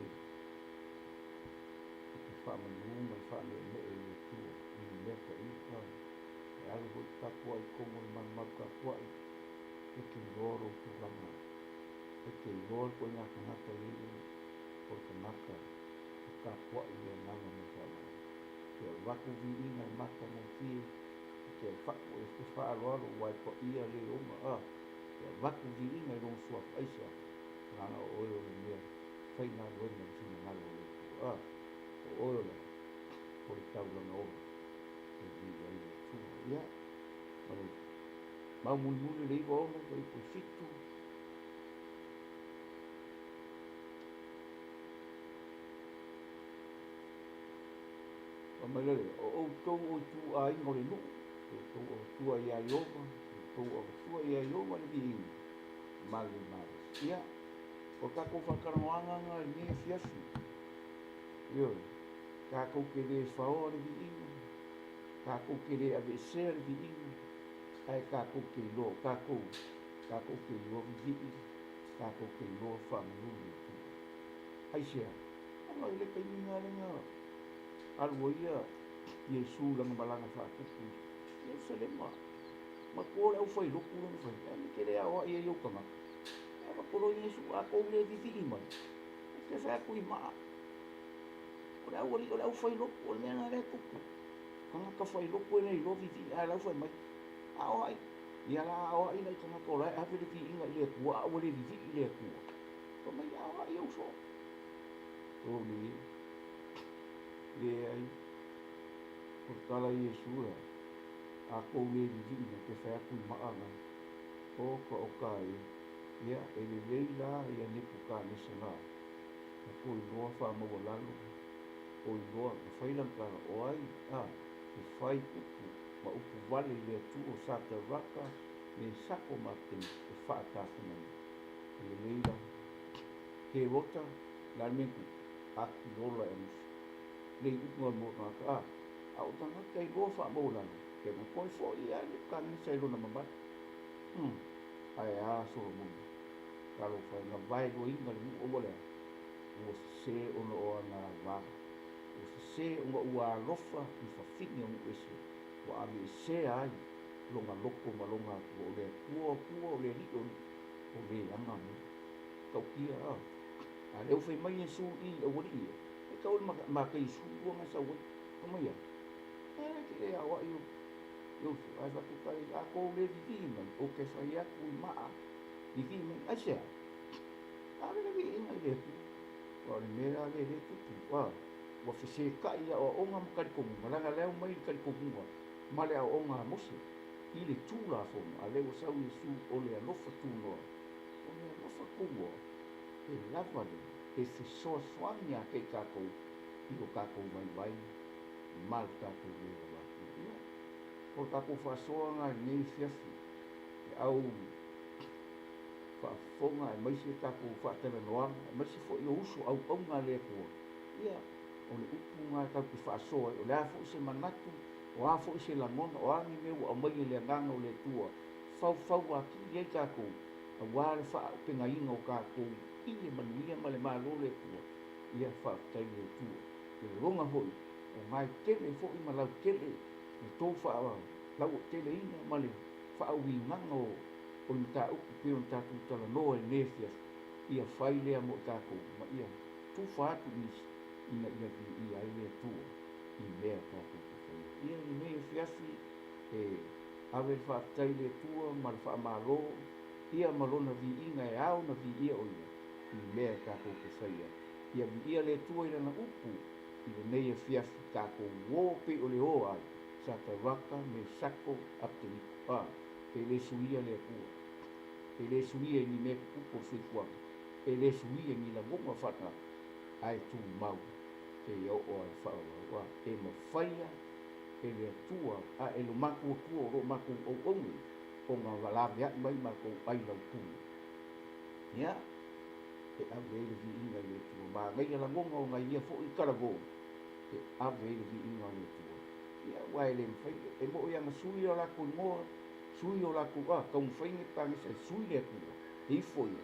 A: e te faamanu ma e faaneenee i le Atua i le mea paia. Ah, e alu foi tapuai i totonu o le malumalu tapuai, e te iloa lou tulaga, e te iloa le ituaiga tagata e i ai oe, o le tagata e tapuai i le agaga ma le faaaloalo. E te avatu viiga e matagofie, e te avatu e te faaaloalo aua e paia le ona, a, e avatu viiga i lona suafa. Aisea? Leaga o oe o le mea faigaluega i le finagalo o le Atua. A, o oe o le a? O le taulaga ola e vii ai le Atua. Ia, ma le Mau mulimuli le 96 fuaiupu 7. Fai mai lea, O outou o ituaiga o le nuu, ia outou avatua iā Ieova, ia outou avatua iā Ieova le viiga ma le malosi. Ia, o le tatou faatalanoaga lena i lenei afiafi. Ioe, tatou te le faoa le viiga, tatou te le aveesea le viiga, ae tatou te iloa, o tatou, tatou te iloa vivii, tatou te iloa faamanu i le Atua. Aisea? Ona i le taimi lena lea na alu ai ia Iesu i lana malaga faatupu i Ierusalema, matua le aufailotu lea na fai, ae na te le aoai ai ou tagata. Ae avatu loa Iesu, a tou le vivii mai, ou te fai atu i maa. O le aualii, o le aufailotu, o le mea lena lea e tupu. Tagata failotu e le iloa vivii, ae la e fai mai, aoai. Ia la aoai nai tagata o la e ave le viiga i le Atua, a ua le vivii i le Atua. Fai mai, aoai ou soo. O le leai, o le tala a Iesu e a, a tou le vivii mai, te fai atu i maa na. Oka oka e, ia, e lelei la ia Nepukanesa na, na toe iloa faamaualalo, o iloa, na fai lana tala, o ai, a, e fai upu ma upu vale i le Atua o Sataraka, Mesako ma Apeteneko, e faatafugaina. E lelei la. Herota, le a le mea na tupu? Ati ola e amusu. Le iuga o le moa tagata, a, a o tagata iloa faamaualalo, e na toe foi lava Nepukanesa i lona mamalu. Hum, ae a Solomona? Talofa e, na vaeluaina le nuu aua le a? Ua sese ona o ana ava, ua sese ona ua alofa i fafine o nuu ese, ua aveesea ai lona loto ma lona Atua, o le Atua o Atua, o le Alii o alii, o le aga mea. Tautia a. A lea ua fai mai Iesu i i aualii ia, e tau i le Mataio 12 na sau ai. Fai mai a, E te le aoai ou uso, ae fai atu kai, a tou le vivii mai, ou te fai atu i maa, vivii mai. Aisea? Ave le viiga i le Atua. Aua o le mea la lea e tupu, a, ua fesetai i aoaoga ma talitonuga, leaga la e omai i le talitonuga ma le aoaoga a Mose i le Tulafono, a lea ua sau Iesu o le alofa tunoa. O le alofa tunoa, e lava lea e fesoasoani ia te i tatou i lo tatou vaivai ma lo tatou le lava atu. Ia, o le tatou faasoa lena i lenei afiafi, le au faafofoga aemaise tatou faatalanoaga, aemaise foi o uso auauna a le Atua, ia, o le upu lena tatou te faasoa ai, o le a foi se manatu, o a foi se lagona, o a ni mea ua aumai e le Agaga o le Atua, faufau atili ai tatou, aua le faaaupegaina o tatou i le manuia ma le Malo o le Atua, ia faafetai i le Atua. E lagona foi, o na e tele foi ma lautele le tou faalauaiteleina ma le faauigaga o le mataupu pei ona tatou talanoa i lenei afiafi, ia fai lea mo i tatou ma ia tufa atu i nisi ina ia viia ai le Atua i mea tatou te faia. Ia i lenei afiafi e ave le faafetai i le Atua ma le faamalo ia ma Lona viiga e ao ona viia o Ia i mea tatou te faia. Ia viia le Atua i Lana upu i lenei afiafi tatou uō pei o le ō ai Sataraka, Mesako, Apeteniko. A, e le suia le Atua. E le suia i ni mea tutupu o le soifuaga. E le suia i ni lagona faatagata, ae tumau seia oo lava i le faaauau. A, e mafaia e le Atua a e lo matou Atua o lo o matou auauna nei, ona laveai mai matou ai laupule. Ia, e ave ai le viiga i le Atua. Manaia lagona ona ia foi talavou e ave ai le viiga o le Atua. Ia, aua e le mafai, e moʻi ana sui o latou igoa, sui o latou, a, taumafai Nepukanesa e sui le Atua, e ifo ia,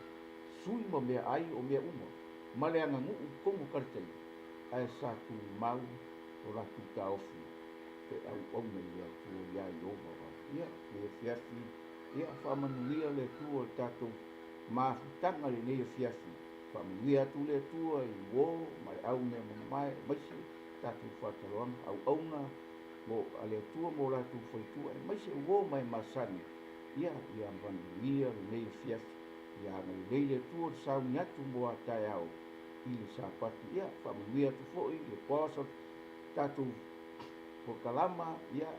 A: sui ma mea ai o mea uma, ma le aganuu i totonu o Kaletaia, ae sa tumau lo latou taofi e auauna i le Atua iā Ieova o Au. Ia, le afiafi, ia, faamanuia le Atua i le tatou mafutaga i lenei afiafi. Faamanuia atu le Atua i uō ma le au mea mamae, aemaise tatou faataloaga, auauna mo a le Atua mo latou faletua, aemaise uō ma e masani, ia, ia manuia lenei afiafi. Ia agalelei le Atua le sauni atu mo a taeao i le Sapati. Ia, faamanuia atu foi le boss o le tatou polokalama, ia,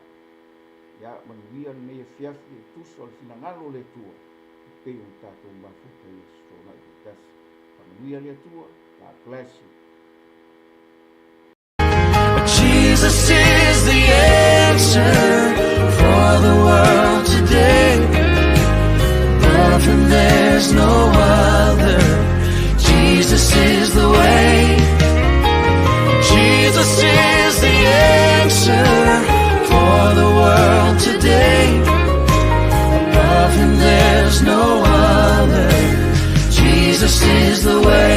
A: Ia manuia lenei afiafi e tusa o le finagalo o le Atua e pei ona tatou mafuta i Aso Toonai taitasi. Faamanuia le Atua. God bless you.
B: Jesus is the answer for the world today. Above him there's no other. Jesus is the way. Jesus is the answer for the world today. Above him there's no other. Jesus is the way.